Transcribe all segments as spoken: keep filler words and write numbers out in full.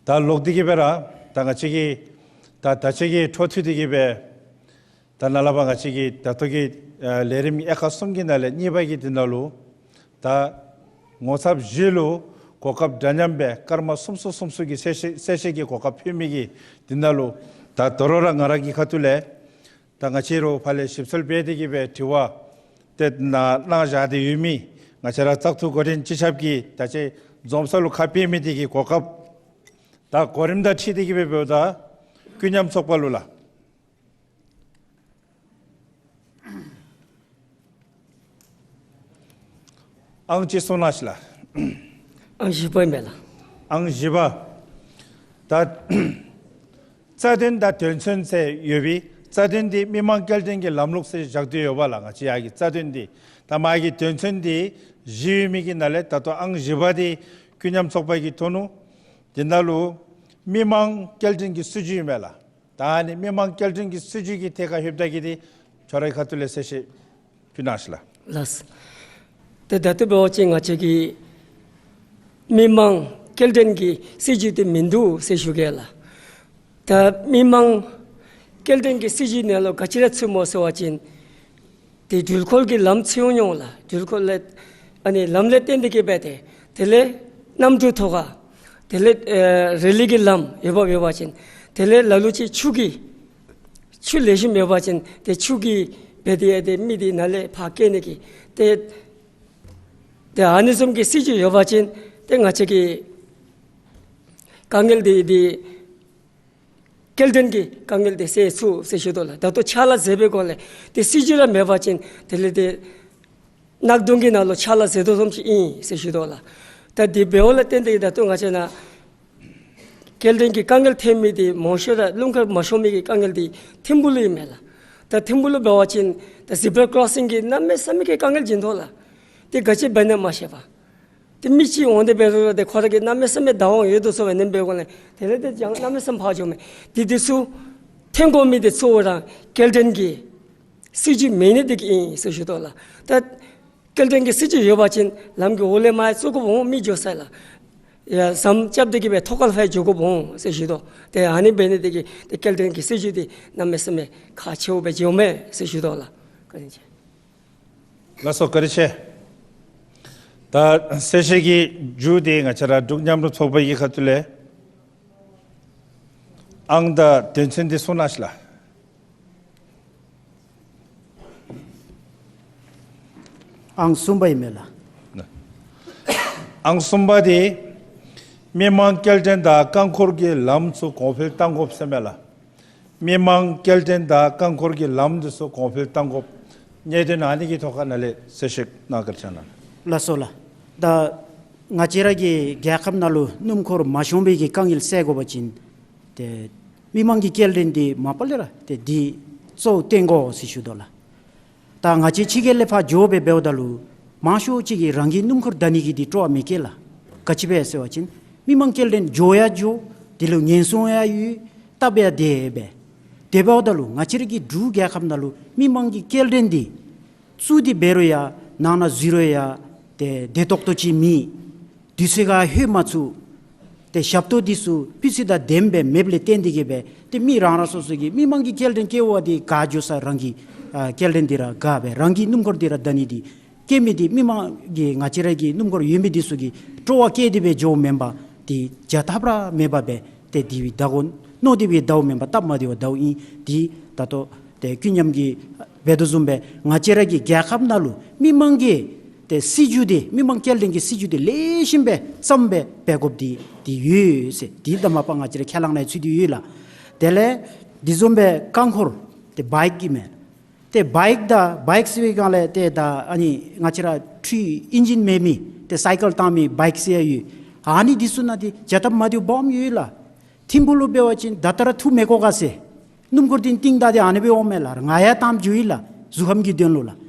ད་ལོག་སྟེ་གི་སྦེ་ར་ད་ང་བཅས་ཀྱི་ད་ད་ཅི་གི་འཕྲོ་མཐུད་དེ་གི་སྦེ་ད་ནཱ་ལས་ཕར་ང་བཅས་ཀྱི་ད་ལྟོ་གི་ཨ་ལས་རིམ་ཡ་ཁག་གསུམ་གྱི་ནང་ལས་གཉིས་པ་གི་འདི་ནང་ལུ་ད་ངོ་ཚབ་བཞི་ལུ་གོ་སྐབས་འདྲ་མཉམ་སྦེ་སྐར་མ་སུམ་ཅུ་སུམ་ཅུ་གི་གསལ་བཤད་གསལ་བཤད་ཀྱི་གོ་སྐབས་ཕུལ་མི་གི་འདི་ནང་ལུ་ད་དོ་རུང་ར་ང་ར་གི་ཁ་ཐུག་ལས་ད་ང་བཅས་ར་ཕར་ལས་ཞིབ་འཚོལ་འབད་དེ་གི་སྦེ་དྲི་བ་ཏེ་གནང་གནང་བཞག་སྟེ་ཡོད་མི་ང་བཅས་ར་བཙག་འཐུ་འགོ་འདྲེན་སྤྱི་ཁྱབ་ཀྱིས་ད་ཅི་འཛོམས་ས་ལུ་ཁ་ཕྱེ་མི་འདི་གི་གོ་སྐབས་ད་གོ་རིམ་དང་འཁྲིལ་ཏེ་གི་སྦེ་འབདཝ་ད་ཀུན་མཉམ་ཚོགས་པ་ལུ་ལགས། ཨང་ཅིག་གསུང་གནང་ཤིག་ལགས། ཨང་བཞི་པ་ཨིན་མས་ལགས། ཨང་བཞི་པ། ད་རྩ་དོན་དང་དོན་ཚན་ཟེར་ཡོད་པའི་རྩ་དོན་འདི་མི་མང་སྐྱེལ་འདྲེན་གྱི་ལམ་ལུགས་ཟེར་བཞག་སྟེ་ཡོདཔ་ལགས། ང་བཅས་ཡར་གྱི་རྩ་དོན་འདི་ད་མར་གྱི་དོན་ཚན་འདི་བཞི་ཡོད་མི་གི་ནང་ལས་ད་ལྟོ་ཨང་བཞི་པ་འདི་ཀུན་མཉམ་ཚོགས་པ་གིས་འཐུ་ནུག། འདི་ནང་ལུ་མི་མང་སྐྱེལ་འདྲེན་གྱི་སྲིད་བྱུས་ཨིན་མས་ལགས། ད་ཨ་ནི་མི་མང་སྐྱེལ་འདྲེན་གྱི་སྲིད་བྱུས་ཀྱི་ཐད་ཁར་ལྷོདཔ་ད་གི་འདི་ཁྱོད་རའི་ཁ་ཐུག་ལས་གསལ་བཤད་ཕུལ་གནང་ཤིག་ལགས། ལགས། ཏེ་ད་ལྟོ་འབད་བ་ཅིན་ང་བཅས་ཀྱི་མི་མང་སྐྱེལ་འདྲེན་གྱི་སྲིད་བྱུས་འདི་མིན་འདུག་ཟེར་ཞུ་གེ་ལགས། ད་མི་མང་སྐྱེལ་འདྲེན་གྱི་སྲིད་བྱུས་ནང་ལུ་ག་ཅི་ར་ཚུདཔ་སྨོ་ཟེར་བ་ཅིན་ཏེ་འགྲུལ་འཁོར་གྱི་ལམ་ཚུད་འོང་ཡོད་ལགས། འགྲུལ་འཁོར་ལས་ཨ་ནི་ལམ་ལས་བརྟེན་ཏེ་གི་སྦེ་ཏེ་དེ་ལས་གནམ་གྲུ་ཐོག་ཁར་དེ་ལས་ཨེ་རི་ལི་གི་ལམ་ཡོདཔ་ཡོད་པ་ཅིན་དེ་ལས་ལ་ལུ་ཅིག་ཆུ་གི་ཆུ་ལེགས་ཤོམ་ཡོད་པ་ཅིན་ཏེ་ཆུ་གིས་འབད་དེ་ཡང་ཏེ་མི་འདི་ནཱ་ལས་ཕར་སྐྱེལ་ནི་གི་ཏེ་ཏེ་ཨ་ནི་བཟུམ་གྱི་སྲིད་བྱུས་ཡོད་པ་ཅིན་ཏེ་ང་བཅས་ཀྱི་དཀའ་ངལ་འདི་འདི་སྐྱེལ་འདྲེན་གྱི་དཀའ་ངལ་འདི་སེལ་ཚུགས་ཟེར་ཞུ་དོ་ལགས། ད་ལྟོ་ཕྱག་ལཱ་མཛད་པའི་སྒོ་ལས་ཏེ་སྲིད་བྱུས་ར་མེད་པ་ཅིན་དེ་ལས་ཏེ་གནག་དུང་གི་ནང་ལུ་ཕྱག་ལཱ་མཛད་དོ་བཟུམ་ཅིག་ཨིན་ཟེར་ཞུ་དོ་ལགས། ད་འདི་འབདཝ་ལས་བརྟེན་ཏེ་ད་ལྟོ་ང་བཅས་ནཱ་སྐྱེལ་འདྲེན་གྱི་དཀའ་ངལ་ཐོན་མི་འདི་མང་ཤོས་ར་སྣུམ་འཁོར་མ་ཤོང་མི་གི་དཀའ་ངལ་འདི་ཐིམ་ཕུག་ལུ་ཨིན་མས་ལགས། ད་ཐིམ་ཕུག་ལུ་འབད་བ་ཅིན་ད་ཟི་བྲ་ཀྲོ་སིང་གི་གནམ་མེད་ས་མེད་ཀྱི་དཀའ་ངལ་བྱིན་དོ་ལགས། ཏེ་ག་ཅི་འབད་ནི་མ་ཤེས་པར་ཏེ་མི་ཅིག་འོང་སྟེ་འབད་རུང་ར་ཏེ་ཁོ་ར་གིས་གནམ་མེད་ས་མེད་བདའ་འོང་ཡོད་དོ་ཟེར་བའི་ཨིནམ་འབད་དགོ་ལགས། དེ་ལས་ཏེ་ཡང་གནམ་མེད་ས་མེད་ཕར་འགྱོཝ་མས། ཏེ་འདི་ཚུ་ཐོན་དགོ་མི་འདི་གཙོ་བོ་ར་སྐྱེལ་འདྲེན་གྱི་སྲིད་བྱུས་མེད་ནི་འདི་གིས་ཨིན་ཟེར་ཞུ་དོ་ལགས། ད་སྐྱེལ་འདྲེན་གྱི་སྲིད་བྱུས་ཡོད་པ་ཅིན་ལམ་གྱི་འོག་ལས་མར་བཙུགས་དགོཔ་འོང་མི་འགྱོ་ས་ལགས། ཡར་ཟམ་རྐྱབ་སྟེ་གི་སྦེ་ཐོག་ཁ་ལས་འགྱོ་དགོཔ་འོང་ཟེར་ཞུ་དོ། ཏེ་ཨ་ནི་འབད་ནི་འདི་གིས་ཏེ་སྐྱེལ་འདྲེན་གྱི་སྲིད་བྱུས་འདི་གནམ་མེད་ས་མེད་ཁག་ཆེཝ་སྦེ་འགྱོཝ་མས་ཟེར་ཞུ་དོ་ལགས། བཀའ་དྲིན་ཆེ། ལགས་སོ་བཀའ་དྲིན་ཆེ། ད་གསལ་བཤད་ཀྱི་མཇུག་འདི་ང་བཅས་ར་འབྲུག་མཉམ་རུབ་ཚོགས་པ་གི་ཁ་ཐུག་ལས་ཨང་དང་དོན་ཚན་འདི་གསུང་གནང་ཤིག་ལགས། ཨང་གསུམ་པ་ཨིན་མས་ལགས། ཨང་གསུམ་པ་འདི་མི་མང་སྐྱེལ་འདྲེན་དང་རྐང་འཁོར་གྱི་ལམ་ཚུ་གོང་འཕེལ་གཏང་དགོཔ་ཟེར་མས་ལགས། མི་མང་སྐྱེལ་འདྲེན་དང་རྐང་འཁོར་གྱི་ལམ་འདི་ཚུ་གོང་འཕེལ་གཏང་དགོཔ་གནད་དོན་ཨ་ནི་གི་ཐོག་ཁར་ནཱ་ལས་གསལ་བཤད་གནང་བཀའ་དྲིན་ཆེ་གནང་། ལགས་སོ་ལགས། ད་ང་བཅས་ར་གི་རྒྱལ་ཁབ་ནང་ལུ་སྣུམ་འཁོར་མ་ཤོང་པའི་གི་དཀའ་ངལ་སེལ་དགོ་པ་ཅིན་ཏེ་མི་མང་གི་སྐྱེལ་འདྲེན་འདི་མ་པ་ལས་ར་ཏེ་འདི་གཙོ་བོ་བཏོན་དགོ་ཟེར་ཞུ་དོ་ལགས། ད་ང་བཅས་ཕྱི་རྒྱལ་ལས་ཕར་འགྱོ་སྦེ་འབདཝ་ད་ལུ་མང་ཤོས་ཅིག་གིས་རང་གི་སྣུམ་འཁོར་བདའ་ནི་གི་འདི་སྤྲོ་བ་མེད་ཀྱི་ལགས། ག་ཅི་སྦེ་ཟེར་བ་ཅིན་མི་མང་སྐྱེལ་འདྲེན་འགྱོ་ཡང་འགྱོ། དེ་ལུ་ཉེན་སྲུང་ཡང་ཡོད། སྟབས་ཡང་བདེ་སྦེ། དེ་འབདཝ་ད་ལུ་ང་བཅས་ར་གི་འབྲུག་རྒྱལ་ཁབ་ནང་ལུ་མི་མང་གི་སྐྱེལ་འདྲེན་འདི་བཙུགས་ཏེ་འབད་རུང་ཡང་ནང་ན་འཛུལ་རུང་ཡང་ཏེ་བདེ་ཏོག་ཏོ་ཅིག་མེད། དུས་ཚོད་ཁར་ལྷོད་མ་ཚུགས། ཏེ་ཞབས་ཏོག་འདི་ཚུ་སྤུས་ཚད་དང་ལྡནམ་སྦེ་མེདཔ་ལས་བརྟེན་ཏེ་གི་སྦེ་ཏེ་མི་རང་རང་སོ་སོ་གི་མི་མང་གི་སྐྱེལ་འདྲེན་སྐྱེལ་བ་འདི་ག་འགྱོ་ས་རང་གི་ཨ་སྐྱེལ་འདྲེན་འདི་ར་ག་སྦེ་རང་གི་སྣུམ་འཁོར་འདི་ར་བདའ་ནི་འདི་སྐྱེལ་མི་འདི་མི་མང་གི་ང་བཅས་ར་གི་སྣུམ་འཁོར་ཡོད་མི་འདི་ཚུ་གིས་སྤྲོ་བ་བསྐྱེད་དེ་སྦེ་འགྱོཝ་མེན་པར་ཏེ་བྱ་ཐབས་ར་མེད་པར་སྦེ་ཏེ་དེ་སྦེ་བདའ་དགོ་མནོ་སྟེ་སྦེ་བདའཝ་མེན་པར་སྟབས་མ་བདེཝ་བདའཝ་ཨིན། འདི་ད་ལྟོ་ཏེ་ཀུན་མཉམ་གྱིས་འབད་དོ་བཟུམ་སྦེ་ང་བཅས་ར་གི་རྒྱལ་ཁབ་ནང་ལུ་མི་མང་གི་ཏེ་སྲིད་བྱུས་འདི་མི་མང་སྐྱེལ་འདྲེན་གྱི་སྲིད་བྱུས་འདི་ལེགས་ཤོམ་སྦེ་བརྩམས་སྦེ་འབད་དགོཔ་འདི་འདི་ཡོད་ཟེར་འདི་ད་མ་པ་ང་བཅས་ར་ཁས་བླངས་ནང་ཚུད་དེ་ཡོད་ལགས། དེ་ལས་འདི་བཟུམ་སྦེ་རྐང་འཁོར་ཏེ་བའིཀ་ཨིན་མས། ཏེ་བའིཀ་དང་བའིཀ་ཟེར་བའི་སྒང་ལས་ཏེ་ད་ཨ་ནི་ང་བཅས་ར་འཕྲུལ་ཨིན་ཇིན་མེད་མི་ཏེ་སའི་ཀལ་བཏང་མི་བའིཀ་ཟེར་ཡང་ཡོད། ཨ་ནི་འདི་ཚུ་ནང་འདི་བྱ་ཐབས་མ་བདེཝ་སྦོམ་ཡོད་ལགས། ཐིམ་ཕུག་ལུ་འབད་བ་ཅིན་ད་ལྟོ་ར་འཐུ་མི་དགོ་ག་ཟེར། སྣུམ་འཁོར་འདི་བཏིང་ད་འདི་ཨ་ནི་སྦེ་འོང་མས་ལགས། ང་ཡང་བཏངམ་ཅིག་ཡོད་ལགས། གཟུགས་ཁམས་ཀྱི་དོན་ལུ་ལགས།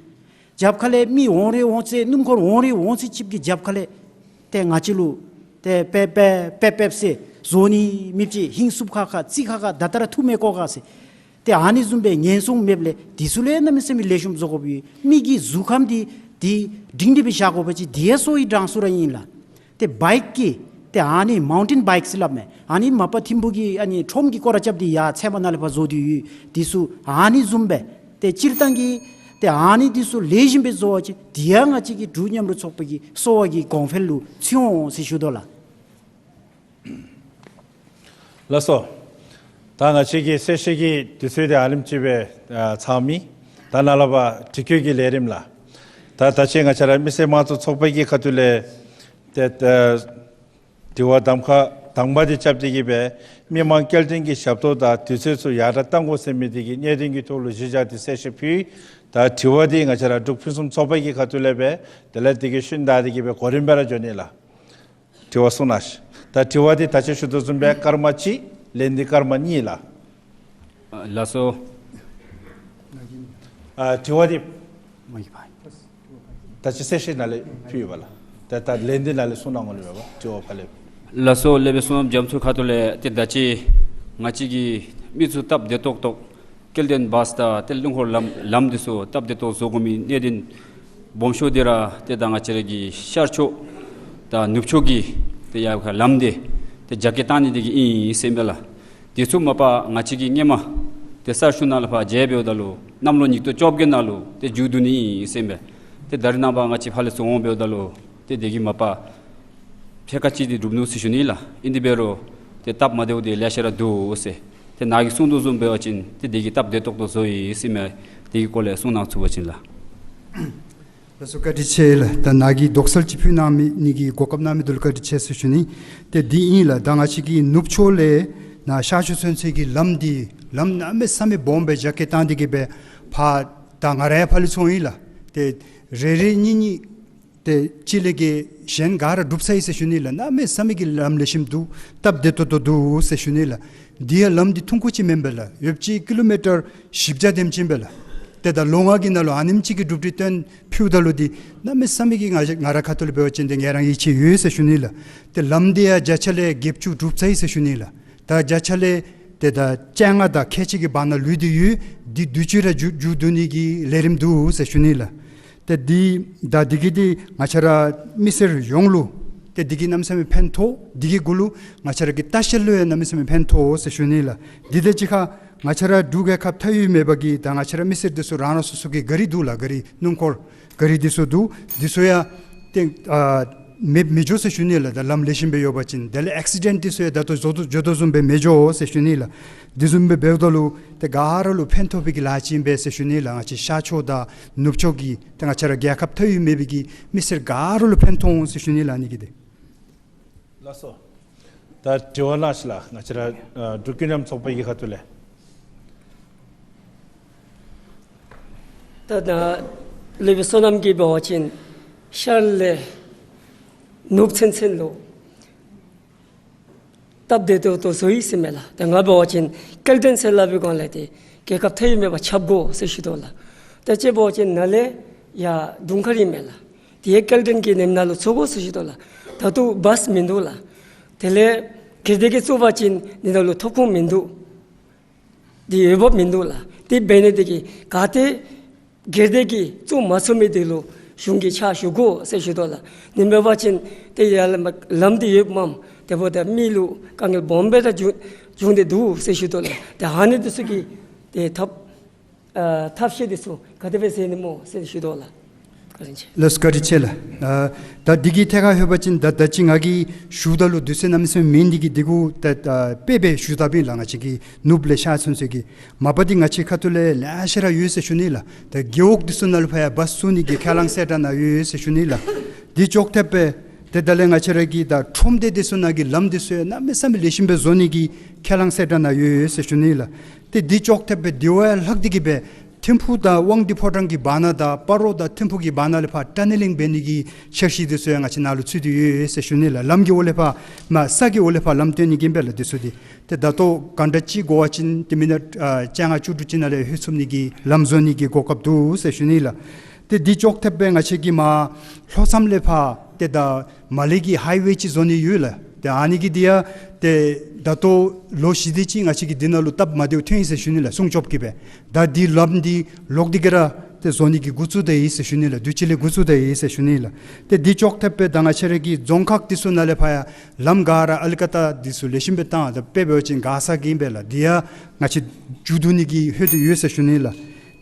རྒྱབ་ཁ་ལས་མི་འོང་རེ་འོང་ཚེ་སྣུམ་འཁོར་འོང་རེ་འོང་ཚེ་ཅིག་གི་རྒྱབ་ཁ་ལས་ཏེ་ང་བཅས་ལུ་ཏེ་པེ་པེ་པེ་པེ་ཟེར་བཟོ་ནི་མེདཔ་ཅིག་ཧིང་སུབ་ཁ་ཁ་རྩི་ཁ་ཁ་ད་ལྟོ་ར་འཐུ་མི་དགོ་ག་ཟེར། ཏེ་ཨ་ནི་བཟུམ་སྦེ་ཉེན་སྲུང་མེདཔ་ལས་འདི་ཚུ་ལས་གནམ་མེད་ས་མེད་ལེགས་ཤོམ་བཟོ་དགོཔ་ཡོད། མི་གི་གཟུགས་ཁམས་འདི་འདི་སྒྲིང་སྒྲི་སྦེ་བཞག་དགོ་པ་ཅིན་འདི་ཡང་གཙོ་བོའི་གྲངས་སུ་ར་ཨིན་ལགས། ཏེ་བའིཀ་གི་ ཏེ་ཨ་ནི་མའུན་ཊེན་བའིཀ་ཟེར་སླབ་མས། ཨ་ནི་མ་པ་ཐིམ་ཕུག་གི་ཨ་ནི་ཁྲོམ་གྱི་སྐོར་ར་རྐྱབ་སྟེ་ཡར་ཚལ་མ་ནང་ལས་ཕར་བཟོ་སྟེ་ཡོད། དེ་ཚུ་ཨ་ནི་བཟུམ་སྦེ་ཏེ་སྤྱིར་བཏང་གི་ཏེ་ཨ་ནི་དེ་ཚུ་ལེགས་ཤོམ་སྦེ་བཟོ་བ་ཅིན་དེ་ཡང་ང་བཅས་ཀྱི་འབྲུག་མཉམ་རུབ་ཚོགས་པ་གི་གསོ་བ་གི་གོང་འཕེལ་ལུ་བརྩི་འོང་ཟེར་ཞུ་དོ་ལགས། ལགས་སོ། ད་ང་བཅས་ཀྱི་གསལ་བཤད་ཀྱི་དུས་ཚོད་དེ་ཨ་ལེམ་ཅིག་སྦེ་ཨ་ཚང་མི། ད་ནཱ་ལས་ཕར་དྲི་བཀོད་ཀྱི་ལས་རིམ་ལགས། ད་ད་ཅི་ང་བཅས་ར་མི་སེར་དམངས་གཙོ་ཚོགས་པ་གི་ཁ་ཐུག་ལས་ཏེ་ད་དྲི་བ་གདམ་ཁ་དང་པ་དེ་རྐྱབ་སྟེ་གི་སྦེ་མི་མང་སྐྱེལ་འདྲེན་གྱི་ཞབས་ཏོག་དང་དུས་ཚོད་ཚུ་ཡར་དྲག་གཏང་དགོ་ཟེར་མི་དེ་གི་གནད་དོན་གྱི་ཐོག་ལུ་གཞི་བཞག་སྟེ་གསལ་བཤད་ཕུལ། ད་དྲི་བ་དེ་ང་བཅས་ར་འབྲུག་ཕུན་སུམ་ཚོགས་པ་གི་ཁ་ཐུག་ལས་སྦེ་དེ་ལས་དེ་གི་ཤུལ་ད་དེ་གི་སྦེ་གོ་རིམ་སྦེ་ར་འགྱོ་ནི་ལགས། དྲི་བ་གསུང་གནང་ཤིག། ད་དྲི་བ་དེ་ད་ཅི་ཞུ་དོ་བཟུམ་སྦེ་སྐར་མ་གཅིག། ལན་དེ་སྐར་མ་གཉིས་ལགས། ཨ་ལགས་སོ། ཨ་དྲི་བ་དེ་ད་ཅི་གསལ་བཤད་ནང་ལས་ཕུལ་ཡོད་པ་ལགས། ད་ད་ལན་དེ་ནང་ལས་གསུང་གནང་དགོ་ནི་མས་པ། དྲི་བ་ཕར་ལས། ལགས་སོ། ལས་སྦེ་གསུང་རྒྱ་མཚོ་ཁ་ཐུག་ལས་ཏེ་ད་ཅི་ང་བཅས་ཀྱི་མི་ཚུ་སྟབས་བདེ་ཏོག་ཏོ་སྐྱེལ་འདྲེན་བཱསི་དང་ཏེ་སྣུམ་འཁོར་ལམ་ལམ་འདི་ཚུ་སྟབས་བདེ་ཏོག་བཟོ་དགོ་མི་གནད་དོན་སྦོམ་ཤོས་འདི་ར་ཏེ་ད་ང་བཅས་ར་གི་ཤར་ཕྱོགས་དང་ནུབ་ཕྱོགས་ཀྱི་ཏེ་ཡར་ཁ་ལམ་འདི་ཏེ་རྒྱ་སྐྱེད་བཏང་ནི་འདི་གིས་ཨིན་ཟེར་མས་ལགས། དེ་ཚུ་མ་པ་ང་བཅས་ཀྱིས་སྔོན་མ་ཏེ་གསར་ཤོག་ནང་ལས་ཕར་མཇལ་འབདཝ་ད་ལུ་གནམ་ལོ་ཉིས་སྟོང་བཅོ་བརྒྱད་ནང་ལུ་ཏེ་མཇུག་བསྡུ་ནི་ཨིན་ཟེར་མས། ཏེ་ད་རེས་ནངས་པ་ང་བཅས་ཕར་ལས་ཚུར་འོང་འབདཝ་ད་ལུ་ཏེ་དེ་གིས་མ་པ་ཕྱེད་ཀ་ཅིག་འདི་འགྲུབ་ནུག་ཟེར་ཞུ་ནི་ལགས། ཨིན་དེ་འབད་རུང་ཏེ་སྟབས་མ་བདེཝ་འདི་ལེ་ཤ་ར་འདུག་ཟེར། ཏེ་ནཱ་གིས་གསུང་དོ་བཟུམ་འབད་བ་ཅིན་ཏེ་དེ་གིས་སྟབས་བདེ་ཏོག་ཏོ་བཟོ་ཡི་ཟེར་མས། དེ་གི་སྐོར་ལས་གསུང་གནང་ཚུགས་པ་ཅིན་ལགས། ལགས་སོ། བཀའ་དྲིན་ཆེ་ལགས། ད་ནཱ་གིས་དོགས་སེལ་ཅིག་ཕུལ་གནང་མི་ནི་གི་གོ་སྐབས་གནང་མི་འདི་ལུ་བཀའ་དྲིན་ཆེ་ཟེར་ཞུ་ནི། ཏེ་འདི་ཨིན་ལགས། ད་ང་བཅས་ཀྱི་ནུབ་ཕྱོགས་ལས་ནཱ་ཤར་ཕྱོགས་ཚུན་ཚོད་ཀྱི་ལམ་འདི་ལམ་གནམ་མེད་ས་མེད་སྦོམ་སྦེ་རྒྱ་སྐྱེད་བཏང་སྟེ་གི་སྦེ་ཕར་ད་ང་ར་ཡང་ཕར་ལས་ཚུར་འོང་ཡི་ལགས། ཏེ་རེ་རེ་གཉིས་གཉིས་ཏེ་གཅིག་ལས་ག་གཞན་ག་ར་གྲུབ་ཚར་ཡི་ཟེར་ཞུ་ནི་ལགས། གནམ་མེད་ས་མེད་ཀྱི་ལམ་ལེགས་ཤོམ་འདུག། སྟབས་བདེ་ཏོག་ཏོ་འདུག་ཟེར་ཞུ་ནི་ལགས། འདི་ཡང་ལམ་འདི་ཐུང་ཀུ་ཅིག་མེན་པས་ལགས། ཡོད་ཅིག་ཀི་ལོ་མི་ཊར་བཞི་བརྒྱ་དེམ་ཅིག་ཨིན་པས་ལགས། ཏེ་ད་ལོ་ལྔ་གི་ནང་ལུ་ཨ་ནེམ་ཅིག་གི་གྲུབ་འབྲས་སྟོན་ཕུལཝ་ད་ལུ་འདི་གནམ་མེད་ས་མེད་ཀྱི་ང་ང་ར་ཁ་ཐུག་ལས་འབད་བ་ཅིན་ཏེ་ངལ་རངས་ཡིད་ཆེས་ཡོད་ཟེར་ཞུ་ནི་ལགས། ཏེ་ལམ་འདི་ཡང་བརྒྱ་ཆ་ལས་བརྒྱད་ཅུ་གྲུབ་ཚར་ཡི་ཟེར་ཞུ་ནི་ལགས། ད་བརྒྱ་ཆ་ལས་ཏེ་ད་བཅོ་ལྔ་དང་ཁལ་གཅིག་གི་བར་ན་ལུས་ཏེ་ཡོད། འདི་དུས་ཅི་ར་མཇུག་མཇུག་བསྡུ་ནི་གི་ལས་རིམ་འདུག་ཟེར་ཞུ་ནི་ལགས། ཏེ་འདི་ད་འདི་གིས་འདི་ང་བཅས་ར་མི་སེར་ཡོངས་ལུ་ཏེ་འདི་གིས་གནམ་མེད་ས་མེད་ཕན་ཐོགས། འདི་གི་གུ་ལུ་ང་བཅས་ར་གི་ལྟ་བཤལ་ལུ་ཡང་གནམ་མེད་ས་མེད་ཕན་ཐོགས་ཟེར་ཞུ་ནི་ལགས། འདི་དང་གཅིག་ཁར་ང་བཅས་ར་འབྲུག་རྒྱལ་ཁབ་མཐའ་དབུས་མེད་པ་གི་ད་ང་བཅས་ར་མི་སེར་འདི་ཚུ་རང་རང་སོ་སོ་གི་ག་རི་འདུག་ལགས། ག་རི་སྣུམ་འཁོར་ག་རི་འདི་ཚུ་འདུག། འདི་ཚུ་ཡང་ཏེ་ཨ་མེདཔ་མི་འགྱོ་ཟེར་ཞུ་ནི་ལགས། ད་ལམ་ལེགས་ཤོམ་སྦེ་ཡོད་པ་ཅིན། དེ་ལས་ཨེག་སི་ཌེནཊ་འདི་ཚུ་ཡང་ད་ལྟོ་བཟོ་དོ་བཟོ་དོ་བཟུམ་སྦེ་མི་འགྱོ་ཟེར་ཞུ་ནི་ལགས། འདི་བཟུམ་སྦེ་འབདཝ་ད་ལུ་ཏེ་ག་ར་ལུ་ཕན་ཐོགས་པའི་གི་ལཱ་ཅིག་ཨིན་པས་ཟེར་ཞུ་ནི་ལགས། ང་བཅས་ཤར་ཕྱོགས་དང་ནུབ་ཕྱོགས་ཀྱི་ཏེ་ང་བཅས་ར་རྒྱལ་ཁབ་མཐའ་དབུས་མེད་པའི་གི་མི་སེར་ག་ར་ལུ་ཕན་ཐོགས་འོང་ཟེར་ཞུ་ནི་ལགས། ཨ་ནི་གི་འདི། ལགས་སོ། ད་དྲི་བ་གནང་ཤིག་ལགས། ང་བཅས་ར་ཨ་འབྲུག་ཀུན་མཉམ་ཚོགས་པ་གི་ཁ་ཐུག་ལས། ད་ད་ལས་སྦེ་བསོད་ནམས་ཀྱིས་འབད་བ་ཅིན་ཤར་ལས་ནུབ་ཚུན་ཚོད་ལུ་སྟབས་བདེ་ཏོག་ཏོ་བཟོ་ཡི་ཟེར་མས་ལགས། ད་ང་འབད་བ་ཅིན་སྐྱེལ་འདྲེན་ཟེར་སླབ་པའི་སྒང་ལས་ཏེ་རྒྱལ་ཁབ་མཐའ་དབུས་མེད་པར་ཁྱབ་དགོ་ཟེར་ཞུ་དོ་ལགས། ད་ཅི་འབད་བ་ཅིན་ནཱ་ལས་ཡར་དུང་དཀར་ཨིན་མས་ལགས། དེ་ཡང་སྐྱེལ་འདྲེན་གྱི་ལམ་ནང་ལུ་བཙུགས་དགོ་ཟེར་ཞུ་དོ་ལགས། ད་ལྟོ་བཱསི་མིན་འདུག་ལགས། དེ་ལས་སྒེར་སྡེ་གིས་བཙུགས་པ་ཅིན་འདི་ནང་ལུ་ཐོབ་ཁུངས་མིན་འདུག། འདི་འོས་འབབ་མིན་འདུག་ལགས། དེ་འབད་ནི་དེ་གིས་ག་ཏེ་སྒེར་སྡེ་གིས་བཙུགས་མ་ཚུགས་མི་དེ་ལུ་གཞུང་གིས་ཕྱག་ཞུ་དགོ་ཟེར་ཞུ་དོ་ལགས། ཨ་ནི་མེན་པ་ཅིན་ཏེ་ཡར་ལམ་ལམ་འདི་ཡོདཔ་མས། དེ་འབདཝ་ད་མི་ལུ་དཀའ་ངལ་སྦོམ་སྦེ་ར་འབྱུང་འབྱུང་སྟེ་འདུག་ཟེར་ཞུ་དོ་ལགས། ཏེ་ཨ་ནི་འདི་ཚུ་གི་ཏེ་ཐབས་ཨ་ཐབས་ཤེས་འདི་ཚུ་ག་དེ་སྦེ་མཛད་ནི་སྨོ་ཟེར་ཞུ་དོ་ལགས། བཀའ་དྲིན་ཆེ། ལགས་སོ། བཀའ་དྲིན་ཆེ་ལགས། ཨ་ད་འདི་གི་ཐད་ཁར་ལྷོད་པ་ཅིན་ད་ད་ཅི་ང་གིས་ཞུཝ་ད་ལུ་དུས་ཚོད་གནམ་མེད་ས་མེད་མེད་ནི་འདི་གིས་འདི་གུ་ད་ཨ་དཔེ་སྦེ་ཞུ་དཔ་ཨིན་ལགས། ང་བཅས་ཀྱི་ནུབ་ལས་ཤར་ཚུན་ཚོད་ཀྱི་མ་པ་འདི་ང་བཅས་ཁ་ཐུག་ལས་ལེ་ཤ་ར་ཡོད་ཟེར་ཞུ་ནི་ལགས། ད་རྒེད་འོག་འདི་ཚུ་ནང་ལུ་ཕར་ཡང་བཱསི་བཙུགས་ནི་གི་ཁས་བླངས་གསལ་བསྒྲགས་ནང་ཡོད་ཟེར་ཞུ་ནི་ལགས། འདི་ཅོག་འཐདཔ་སྦེ་ཏེ་ད་ལས་ང་བཅས་ར་གི་ད་ཁྲོམ་སྡེ་འདི་ཚུ་ནང་གི་ལམ་འདི་ཚུ་ཡང་གནམ་མེད་ས་མེད་ལེགས་ཤོམ་སྦེ་བཟོ་ནི་གི་ཁས་བླངས་གསལ་བསྒྲགས་ནང་ཡོད་ཟེར་ཞུ་ནི་ལགས། ཏེ་འདི་ཅོག་འཐདཔ་སྦེ་དེ་བ་ཡང་ལྷག་སྟེ་གི་སྦེ་ཐིམ་ཕུག་དང་དབང་འདུས་ཕོ་བྲང་གི་བར་ན་དང་སྤ་རོ་དང་ཐིམ་ཕུག་གི་བར་ན་ལས་ཕར་ཊ་ནེ་ལིང་འབད་ནི་གི་འཆར་གཞི་འདི་ཚུ་ཡང་ང་བཅས་ནང་ལུ་ཚུད་དེ་ཡོད་ཟེར་ཞུ་ནི་ལགས། ལམ་གྱི་འོག་ལས་ཕར་མ་ས་གི་འོག་ལས་ཕར་ལམ་བཏོན་ནི་གི་ཨིན་པས་ལགས། འདི་ཚུ་འདི་ཏེ་ད་ལྟོ་ག་འདྲ་ཅིག་དགོ་པ་ཅིན་ཏེ་མི་ནཊ་ཨ་བཅོ་ལྔ་བཅུ་དྲུག་ཅིག་ནང་ལས་ལྷོད་ཚུགས་ནི་གི་ལམ་བཟོ་ནི་གི་གོ་སྐབས་འདུག་ཟེར་ཞུ་ནི་ལགས། ཏེ་འདི་ཅོག་འཐདཔ་སྦེ་ང་བཅས་ཀྱི་མར་ལྷོ་མཚམས་ལས་ཕར་ཏེ་ད་མར་ལས་ཀྱི་ཧའི་ཝེ་ཅིག་བཟོ་ནི་ཡོད་ལགས། ཏེ་ཨ་ནི་གི་འདི་ཡང་ཏེ་ད་ལྟོ་ལོ་བཞི་དེ་ཅིག་ང་བཅས་ཀྱི་འདི་ནང་ལུ་སྟབས་མ་བདེཝ་ཐོན་ཡི་ཟེར་ཞུ་ནི་ལགས། སྲུང་སྐྱོབ་ཀྱིས་སྦེ། ད་འདི་ལམ་འདི་ལོག་སྟེ་གི་ར་ ཏེ་བཟོ་ནི་གི་འགོ་བཙུགས་ད་ཡི་ཟེར་ཞུ་ནི་ལགས། དུས་ཅི་ལས་འགོ་བཙུགས་ད་ཡི་ཟེར་ཞུ་ནི་ལགས། ཏེ་འདི་ཅོག་འཐདཔ་སྦེ་ད་ང་བཅས་ར་གི་རྫོང་ཁག་འདི་ཚུ་ནང་ལས་ཕར་ཡང་ལམ་ག་ར་ཨལ་ཀ་ཏ་འདི་ཚུ་ལེགས་ཤོམ་སྦེ་བཏང་། ད་དཔེ་འབད་བ་ཅིན་མགར་ས་གི་ཨིན་པས་ལགས། འདི་ཡང་ང་བཅས་མཇུག་བསྡུ་ནི་གི་ཧོད་དུ་ཡོད་ཟེར་ཞུ་ནི་ལགས།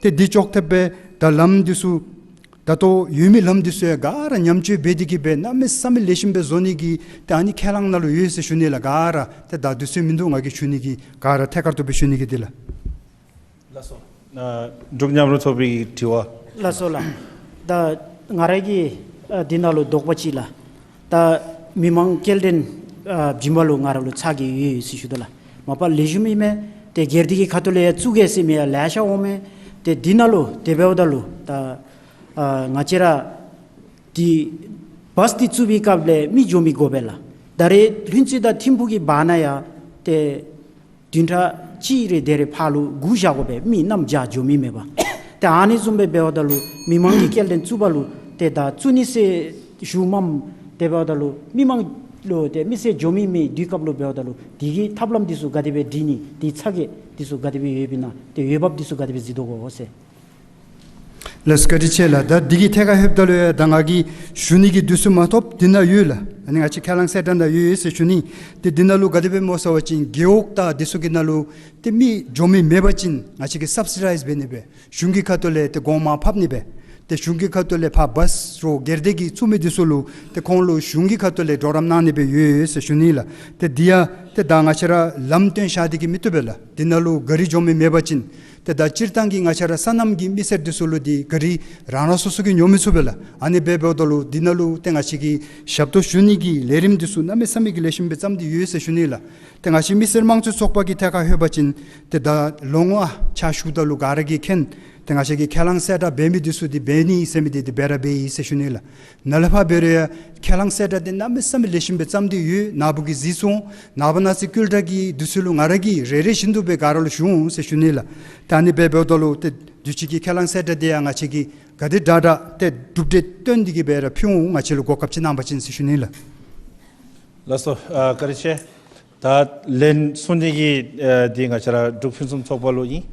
ཏེ་འདི་ཅོག་འཐདཔ་སྦེ་ད་ལམ་འདི་ཚུ་ད་ལྟོ་ཡོད་མི་ལམ་འདི་ཚུ་ཡང་ག་ར་ཉམས་བཅོས་འབད་དེ་གི་སྦེ་གནམ་མེད་ས་མེད་ལེགས་ཤོམ་སྦེ་བཟོ་ནི་གི་ཏེ་ཨ་ནི་ཁས་བླངས་ནང་ལུ་ཡོད་ཟེར་ཞུ་ནི་ལགས། ག་ར་ཏེ་ད་དུས་ཚོད་མིན་འདུག། ང་གིས་ཞུ་ནི་གི་ག་ར་ཐད་ཀར་དུ་སྦེ་ཞུ་ནི་གི་འདི་ལགས། ལགས་སོ། ཨ་འབྲུག་མཉམ་རུབ་ཚོགས་པའི་དྲི་བ། ལགས་སོ་ལགས། ད་ང་ར་གིས་ཨ་འདི་ནང་ལུ་དོགས་པ་ཅིག་ལགས། ད་མི་མང་སྐྱེལ་འདྲེན་ཨ་བྱིན་པ་ལུ་ང་ར་ལུ་ཚ་གྱང་ཡོད་ཡོད་ཟེར་ཞུ་དོ་ལགས། མ་པ་ལེགས་ཤོམ་ཨིན་མས། ཏེ་སྒེར་སྡེ་གི་ཁ་ཐུག་ལས་ཡང་བཙུགས་གེ་ཟེར་མི་ཡང་ལེ་ཤ་འོང་མས། ཏེ་འདི་ནང་ལུ་དེ་འབདཝ་ད་ལུ་ད་ཨ་ང་བཅས་ར་འདི་བཱས་འདི་བཙུགས་པའི་སྐབས་ལས་མི་འགྱོ་མི་དགོ་པས་ལགས། ད་རེས་ལྷུན་རྩེ་དང་ཐིམ་ཕུག་གི་བར་ན་ཡང་ཏེ་བདུན་ཕྲག་གཅིག་རེ་དེ་རེ་ཕར་ལུ་སྒུག་བཞག་དགོ་པས། མི་གནམ་བྱཱར་འགྱོ་མི་མེད་པར། ཏེ་ཨ་ནི་བཟུམ་སྦེ་འབདཝ་ད་ལུ་མི་མང་གིས་སྐྱེལ་འདྲེན་བཙུགས་པ་ལུ་ཏེ་ད་བཙུགས་ནི་ཟེར་ཞུཝ་མས། དེ་འབདཝ་ད་ལུ་མི་མང་ལུ་ཏེ་མི་སེར་འགྱོ་མི་མེད་དུས་སྐབས་ལུ་འབདཝ་ད་ལུ་འདི་གི་ཐབས་ལམ་འདི་ཚུ་ག་དེ་སྦེ་སྒྲིག་ནི་འདི་ཚ་གྱང་འདི་ཚུ་ག་དེ་སྦེ་ཡོདཔ་ཨིན་ན། ཏེ་འོས་འབབ་འདི་ཚུ་ག་དེ་སྦེ་གཟིགས་དོ་གོ་ཟེར། ལགས་སོ་བཀའ་དྲིན་ཆེ་ལགས། ད་འདི་གི་ཐད་ཁར་ལྷོདཔ་ད་ལུ་ཡང་ད་ང་གིས་ཞུ་ནི་གི་དུས་ཚོད་མ་ཐོབ། འདི་ནང་ཡོད་ལགས། ཨ་ནི་ང་བཅས་ཁས་བླངས་གསལ་བསྒྲགས་ནང་ཡོད་ཡོད་ཟེར་ཞུ་ནི། ཏེ་འདི་ནང་ལུ་ག་དེ་སྦེ་སྨོ་ཟེར་བ་ཅིན་རྒེད་འོག་དང་འདི་ཚུ་གི་ནང་ལུ་ཏེ་མི་འགྱོ་མི་མེད་པ་ཅིན་ང་བཅས་ཀྱིས་སབ་སི་ཌའིཛ་འབད་ནི་སྦེ་གཞུང་གི་ཁ་ཐུག་ལས་ཏེ་གོང་མར་ཕབ་ནི་སྦེ། ཏེ་གཞུང་གི་ཁ་ཐུག་ལས་ཕར་བཱས་རོགས་སྒེར་སྡེ་གིས་བཙུགས་མི་འདི་ཚུ་ལུ་ཏེ་ཁོང་ལུ་གཞུང་གི་ཁ་ཐུག་ལས་གྲོགས་རམ་གནང་ནི་སྦེ་ཡོད་ཡོད་ཟེར་ཞུ་ནི་ལགས། ཏེ་འདི་ཡང་ཏེ་ད་ང་བཅས་ར་ལམ་སྟོན་བཞག་སྟེ་གི་མི་བཏུབ་པས་ལགས། འདི་ནང་ལུ་ག་རི་འགྱོ་མི་མེད་པ་ཅིན། ཏེ་ད་སྤྱིར་བཏང་གི་ང་བཅས་ར་སོ་ནམ་གྱི་མི་སེར་འདི་ཚུ་ལུ་འདི་ག་རི་རང་རང་སོ་སོ་གིས་ཉོ་མི་ཚུགས་པས་ལགས། ཨ་ནི་འབདཝ་ད་ལུ་འདི་ནང་ལུ་ཏེ་ང་བཅས་ཀྱིས་ཞབས་ཏོག་ཞུ་ནི་གི་ལས་རིམ་འདི་ཚུ་གནམ་མེད་ས་མེད་ཀྱི་ལེགས་ཤོམ་སྦེ་བརྩམས་ཏེ་ཡོད་ཟེར་ཞུ་ནི་ལགས། ཏེ་ང་བཅས་མི་སེར་དམངས་གཙོའི་ཚོགས་པ་གི་ཐད་ཁར་ལྷོད་པ་ཅིན་ཏེ་ད་ལོ་ངོ་ཨ་ཆ་བཞུགསཔ་ད་ལུ་ག་ར་གིས་མཁྱེན། ཏེ་ང་བཅས་ཀྱིས་ཁས་བླངས་གསལ་བསྒྲགས་འབད་མི་འདི་ཚུ་འདི་འབད་ནི་ཟེར་མི་འདི་འདི་འབད་ར་འབད་ཡི་ཟེར་ཞུ་ནི་ལགས། ནཱ་ལས་ཕར་འབད་རུང་ཡང་ཁས་བླངས་གསལ་བསྒྲགས་འདི་གནམ་མེད་ས་མེད་ལེགས་ཤོམ་སྦེ་བརྩམས་ཏེ་ཡོད། ནཱ་བུ་གིས་གཟིགས་སོང་། ནངས་པ་གནངས་ཚེ་ཀུན་ཏ་གི་དུས་ཚོད་ལུ་ང་ར་གིས་རེ་རེ་བཞིན་དུ་སྦེ་ག་ར་ལུ་ཞུ་འོང་ཟེར་ཞུ་ནི་ལགས། ད་ཨ་ནི་འབདཝ་ད་ལུ་ཏེ་དུས་ཅི་གི་ཁས་བླངས་གསལ་བསྒྲགས་འདི་ཡང་ང་བཅས་ཀྱིས་ག་དེ་དྲག་དྲག་ཏེ་གྲུབ་འབྲས་བཏོན་ཏེ་གི་སྦེ་ར་ཕུལ་འོང་། ང་བཅས་ལུ་གོ་སྐབས་ཅིག་གནང་པ་ཅིན་ཟེར་ཞུ་ནི་ལགས། ལགས་སོ། ཨ་བཀའ་དྲིན་ཆེ། ད་ལན་གསུང་ནི་གི་ཨ་འདི་ང་བཅས་ར་འབྲུག་ཕུན་སུམ་ཚོགས་པ་ལུ་ཨིན།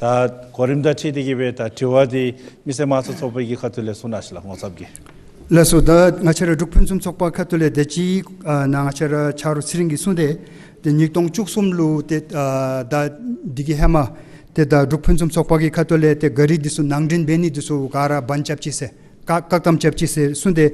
ད་གོ་རིམ་དང་འཁྲིལ་ཏེ་གི་སྦེ་ད་དྲི་བ་འདི་མི་སེར་དམངས་གཙོའི་ཚོགས་པ་གི་ཁ་ཐུག་ལས་གསུང་གནང་ཞིག་ལགས། ངོ་ཚབ་ཀྱིས། ལགས་སོ། ད་ང་བཅས་ར་འབྲུག་ཕུན་སུམ་ཚོགས་པ་ཁ་ཐུག་ལས་ད་ཅི་ཨ་ནཱ་ང་བཅས་ར་ཆ་རོགས་ཚེ་རིང་གིས་གསུངས་ཏེ་ཏེ་ཉིས་སྟོང་བཅུ་གསུམ་ལུ་ཏེ་ཨ་ད་འདི་གི་ཧེ་མ་ཏེ་ད་འབྲུག་ཕུན་སུམ་ཚོགས་པ་གི་ཁ་ཐུག་ལས་ཏེ་ག་རི་འདི་ཚུ་ནང་འདྲེན་འབད་ནི་འདི་ཚུ་ག་ར་བཱན་རྐྱབ་ཅི་ཟེར། བཀག་བཀག་དམ་རྐྱབ་ཅི་ཟེར་གསུངས་ཏེ།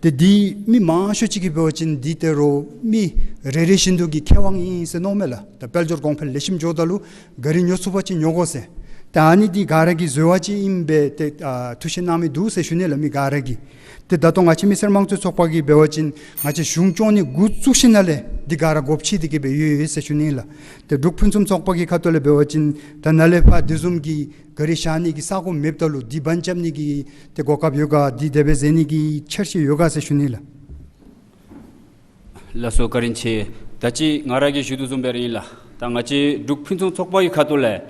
ཏེ་འདི་མི་མང་ཤོས་ཅིག་གིས་འབད་བ་ཅིན་འདི་ཏེ་རོགས་མི་རེ་རེ་བཞིན་དུ་གི་ཁེ་དབང་ཨིན་ཟེར་མནོཝ་མས་ལགས། ད་དཔལ་འབྱོར་གོང་འཕེལ་ལེགས་ཤོམ་འགྱོཝ་ད་ལུ་ག་རི་ཉོ་ཚུགས་པ་ཅིན་ཉོ་དགོ་ཟེར། ད་ཨ་ནི་འདི་ག་ར་གི་བཟོ་བ་ཅིག་ཨིན་པས་ཏེ་ཨ་ཐུགས་བཞེད་གནང་མི་འདུག་ཟེར་ཞུ་ནི་ལགས། མི་ག་ར་གིས། ཏེ་ད་ལྟོ་ང་བཅས་མི་སེར་དམངས་གཙོའི་ཚོགས་པ་གིས་འབད་བ་ཅིན་ང་བཅས་གཞུང་སྐྱོང་ནི་འགོ་བཙུགས་ཞིནམ་ལས་འདི་ག་ར་སྒོ་ཕྱེ་སྟེ་གི་སྦེ་ཡོད་ཡོད་ཟེར་ཞུ་ནི་ལགས། ཏེ་འབྲུག་ཕུན་སུམ་ཚོགས་པ་གི་ཁ་ཐུག་ལས་འབད་བ་ཅིན་ད་ནཱ་ལས་ཕར་དེ་བཟུམ་གྱི་ག་རི་བཞག་ནི་གི་ས་གོ་མེདཔ་ད་ལུ་འདི་བཱན་རྐྱབ་ནི་གི་ཏེ་གོ་སྐབས་ཡོད་ག། འདི་དེ་སྦེ་མཛད་ནི་གི་འཆར་གཞི་ཡོད་ག་ཟེར་ཞུ་ནི་ལགས། ལགས་སོ། བཀའ་དྲིན་ཆེ། ད་ཅི་ང་ར་གིས་ཞུ་དོ་བཟུམ་སྦེ་ར་ཨིན་ལགས། ད་ང་བཅས་འབྲུག་ཕུན་སུམ་ཚོགས་པ་གི་ཁ་ཐུག་ལས་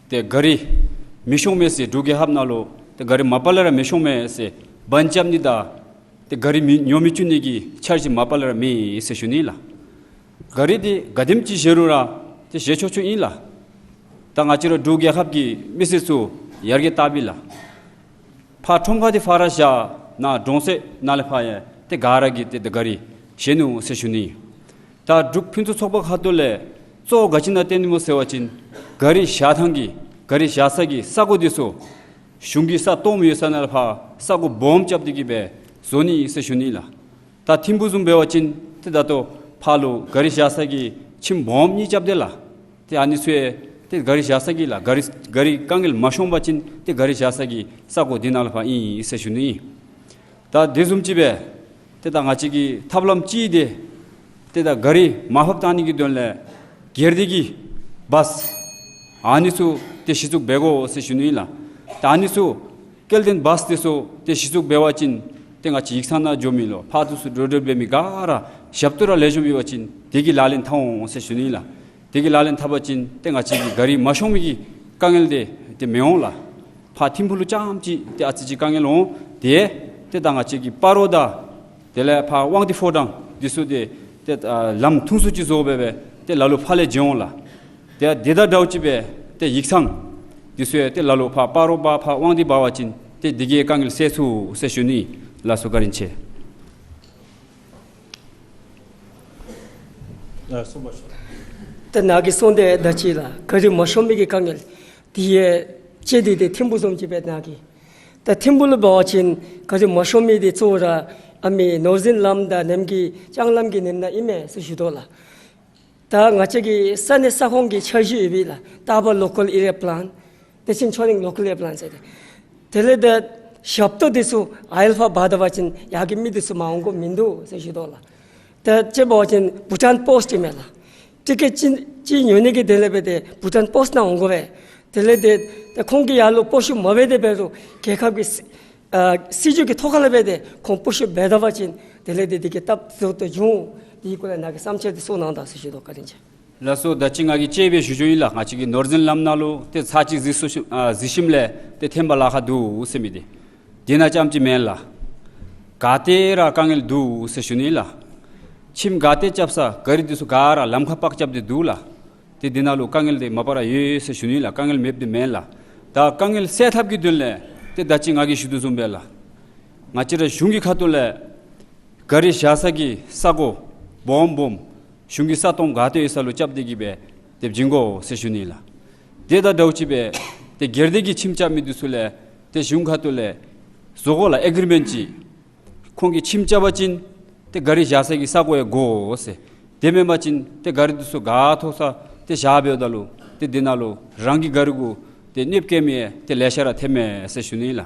ཏེ་ག་རི་མི་ཤོང་མས་ཟེར། འབྲུག་རྒྱལ་ཁབ་ནང་ལུ་ཏེ་ག་རི་མ་པ་ལས་ར་མི་ཤོང་མས་ཟེར་བཱན་རྐྱབ་ནི་དང་ཏེ་ག་རི་མི་ཉོ་མི་བཅུག་ནི་གི་འཆར་གཞི་མ་པ་ལས་ར་མེད་ཟེར་ཞུ་ནི་ལགས། ག་རི་འདི་ག་དེམ་ཅིག་བཞེས་རུང་ར་ཏེ་བཞེས་ཆོག་ཆོག་ཨིན་ལགས། ད་ང་བཅས་ར་འབྲུག་རྒྱལ་ཁབ་ཀྱི་མི་སེར་ཚུ་ཡར་རྒྱས་བཏབ་ཨིན་ལགས། ཕར་ཁྲོམ་ཁ་འདི་ཕར་ར་བཞག། ནཱ་གྲོང་གསེབ་ནང་ལས་ཕར་ཡང་ཏེ་ག་ར་གིས་ཏེ་ཏེ་ག་རི་བཞེས་ནུག་ཟེར་ཞུ་ནི། ད་འབྲུག་ཕུན་སུམ་ཚོགས་པ་ཁ་ཐུག་ལས་གཙོ་བོ་ག་ཅི་ནང་བརྟེན་ནི་སྨོ་ཟེར་བ་ཅིན་ག་རི་བཞག་ཐངས་ཀྱི་ག་རི་བཞག་ས་གི་ས་གོ་འདི་ཚུ་གཞུང་གི་ས་སྟོངམ་ཡོད་ས་ནང་ལས་ཕར་ས་གོ་སྦོམ་རྐྱབ་སྟེ་གི་སྦེ་བཟོ་ནི་ཟེར་ཞུ་ནི་ལགས། ད་ཐིམ་ཕུག་བཟུམ་འབད་བ་ཅིན་ཏེ་ད་ལྟོ་ཕར་ལུ་ག་རི་བཞག་ས་གི་ཁྱིམ་སྦོམ་གཉིས་རྐྱབ་སྟེ་ལགས། ཏེ་ཨ་ནི་ཚུ་ཡང་ཏེ་ག་རི་བཞག་ས་གི་ལགས། ག་རི་ག་རི་དཀའ་ངལ་མ་ཤོང་པ་ཅིན་ཏེ་ག་རི་བཞག་ས་གི་ས་གོ་འདི་ནང་ལས་ཕར་ཨིན་ཟེར་ཞུ་ནི། ད་དེ་བཟུམ་ཅིག་སྦེ་ཏེ་ད་ང་བཅས་ཀྱི་ཐབས་ལམ་ཅིག་འདི་ཏེ་ད་ག་རི་མར་ཕབ་བཏང་ནི་གི་དོན་ལས་སྒེར་སྡེ་གི་བཱས་ཨ་ནི་ཚུ་ཏེ་གཞི་བཙུགས་འབད་དགོ་ཟེར་ཞུ་ནི་ལགས། ད་ཨ་ནི་ཚུ་སྐྱེལ་འདྲེན་བཱས་འདི་ཚུ་ཏེ་གཞི་བཙུགས་འབད་བ་ཅིན་ཏེ་ང་བཅས་ཡིག་ཚང་ནང་འགྱོ་མི་ལུ་ཕར་དུས་སུ་འགྲོ་འགྲུལ་འབད་མི་ག་ར་ཞབས་ཏོག་ར་ལེགས་ཤོམ་ཡོད་པ་ཅིན་དེ་གི་ལག་ལེན་འཐབ་འོང་ཟེར་ཞུ་ནི་ལགས། དེ་གི་ལག་ལེན་འཐབ་པ་ཅིན་ཏེ་ང་བཅས་ཀྱི་ག་རི་མ་ཤོང་མི་གི་དཀའ་ངལ་འདི་ཏེ་མི་འོང་ལགས། ཕར་ཐིམ་ཕུག་ལུ་རྐྱངམ་ཅིག་ཏེ་ཨ་ཙི་ཅིག་དཀའ་ངལ་འོང་། ཏེ་ཏེ་ད་ང་བཅས་ཀྱི་སྤ་རོ་དང་དེ་ལས་ཕར་དབང་འདུས་ཕོ་བྲང་འདི་ཚུ་ཏེ་ཏེ་ཨ་ལམ་ཐུང་སུ་ཅིག་བཟོ་སྦེ་སྦེ་ཏེ་ལ་ལུ་ཕར་ལས་འགྱོ་འོང་ལགས། ཏེ་དེ་དང་འདྲཝ་ཅིག་སྦེ་ཏེ་ཡིག་ཚང་ འདི་ཚུ་ཡང་ཏེ་ལ་ལུ་ཕར་སྤ་རོ་འབག་ཕར་དབང་འདུས་འབག་པ་ཅིན་ཏེ་འདི་གིས་དཀའ་ངལ་སེལ་ཚུགས་ཟེར་ཞུ་ནི། ལགས་སོ། བཀའ་དྲིན་ཆེ། ལགས་སོ། ད་ནཱ་གིས་གསུངས་དེ་ད་ཅི་ལགས། ག་རི་མ་ཤོང་མི་གི་དཀའ་ངལ་འདི་ཡང་ཅིག་འདི་ཏེ་ཐིམ་ཕུག་བཟུམ་ཅིག་སྦེ་ནཱ་གིས། ད་ཐིམ་ཕུག་ལུ་འབད་བ་ཅིན་ག་རི་མ་ཤོང་མི་འདི་གཙོ་བོ་ར་ཨ་མི་ནོར་འཛིན་ལམ་དང་ནེམ་གི་ལྕང་ལམ་གྱི་ནེམ་ནང་ཨིན་མས་ཟེར་ཞུ་དོ་ལགས། ད་ང་བཅས་ཀྱི་ས་གནས་ས་ཁོངས་ཀྱི་འཆར་གཞི་ཡོད་པས་ལགས། ཏ་བ་ལོ་ཀཱལ་ཨེ་རི་ཡ་པི་ལཱན་ཏེ་ཆིང་ཆོ་ལིང་ལོ་ཀཱལ་ཨེ་རི་ཡ་པི་ལཱན་ཟེར་ཏེ། དེ་ལས་ཏེ་ཞབས་ཏོག་འདི་ཚུ་ཨའི་ཨེལ་ཕར་འབག་ད་པ་ཅིན་ཡར་གྱི་མི་འདི་ཚུ་མ་འོང་དགོཔ་མིན་འདུག་ཟེར་ཞུ་དོ་ལགས། ད་ཅིག་འབད་བ་ཅིན་བྷུ་ཊཱན་པོསཊ་ཨིན་མས་ལགས། ཊི་ཀེཊ་ཅིག་ཅིག་ཉོ་ནི་གི་དེ་ལས་འབད་དེ་བྷུ་ཊཱན་པོསཊ་ནང་འོང་དགོ་པས། དེ་ལས་ཏེ་ཏེ་ཁོང་གིས་ཡར་ལུ་སྤོ་བཤུད་མ་འབད་དེ་འབད་རུང་རྒྱལ་ཁབ་ཀྱི་སྲིད་ཨ་སྲིད་བྱུས་ཀྱི་ཐོག་ཁ་ལས་འབད་དེ་ཁོང་སྤོ་བཤུད་འབད་ད་པ་ཅིན་དེ་ལས་ཏེ་འདི་གིས་སྟབས་བདེ་ཏོག་ཏོ་འབྱུང་། འདི་གི་སྐོར་ལས་ནཱ་གིས་བསམ་འཆར་འདི་གསུང་གནང་དང་ཟེར་ཞུ་དོ། བཀའ་དྲིན་ཆེ། ལགས་སོ། ད་ཅི་ང་གིས་དཔྱེ་སྦེ་ཞུ་ཞུཝ་ཨིན་ལགས། ང་བཅས་ཀྱི་ནོར་འཛིན་ལམ་ནང་ལུ་ཏེ་ཚར་གཅིག་གཟིགས་སོ་ཞིནམ་ཨ་གཟིགས་ཞིནམ་ལས་ཏེ་ཐེམ་པ་ལཱ་ཁག་འདུག་ཟེར་མི་འདི་འདི་ནང་རྐྱངམ་ཅིག་མེན་ལགས། ག་ཏེ་ར་དཀའ་ངལ་འདུག་ཟེར་ཞུ་ནི་ལགས། ཁྱིམ་ག་ཏེ་རྐྱབ་ས་ག་རི་འདི་ཚུ་ག་ར་ལམ་ཁར་པཱརཀ་རྐྱབ་སྟེ་འདུག་ལགས། ཏེ་འདི་ནང་ལུ་དཀའ་ངལ་འདི་མ་པ་ར་ཡོད་ཟེར་ཞུ་ནི་ལགས། དཀའ་ངལ་མེདཔ་འདི་མེན་ལགས། ད་དཀའ་ངལ་སེལ་ཐབས་ཀྱི་དོན་ལས་ཏེ་ད་ཅི་ང་གིས་ཞུ་དོ་བཟུམ་སྦེ་ལགས། ང་བཅས་ར་གཞུང་གི་ཁ་ཐུག་ལས་ག་རི་བཞག་ས་གི་ས་གོ་སྦོམ་སྦོམ་གཞུང་གི་ས་སྟོང་ག་ཏེ་ཡོད་ས་ལུ་རྐྱབ་སྟེ་གི་སྦེ་ཏེ་བྱིན་དགོ་ཟེར་ཞུ་ནི་ལགས། དེ་དང་འདྲཝ་ཅིག་སྦེ་ཏེ་སྒེར་སྡེ་གི་ཁྱིམ་རྐྱབ་མི་འདི་ཚུ་ལས་ཏེ་གཞུང་ཁ་ཐུག་ལས་བཟོ་དགོ་ལགས། ཨེག་རི་མེནཊ་ཅིག། ཁོང་གིས་ཁྱིམ་རྐྱབ་པ་ཅིན་ཏེ་ག་རི་བཞག་ས་གི་ས་གོ་ཡང་དགོ་ཟེར། དེ་མེན་པ་ཅིན་ཏེ་ག་རི་འདི་ཚུ་ག་ཐོབ་ས་ཏེ་བཞག་འབདཝ་ད་ལུ་ཏེ་འདི་ནང་ལུ་རང་གི་ག་རི་གུ་ཏེ་གནོདཔ་བཀལ་མི་ཡང་ཏེ་ལེ་ཤ་ར་ཐོནམ་མས་ཟེར་ཞུ་ནི་ལགས།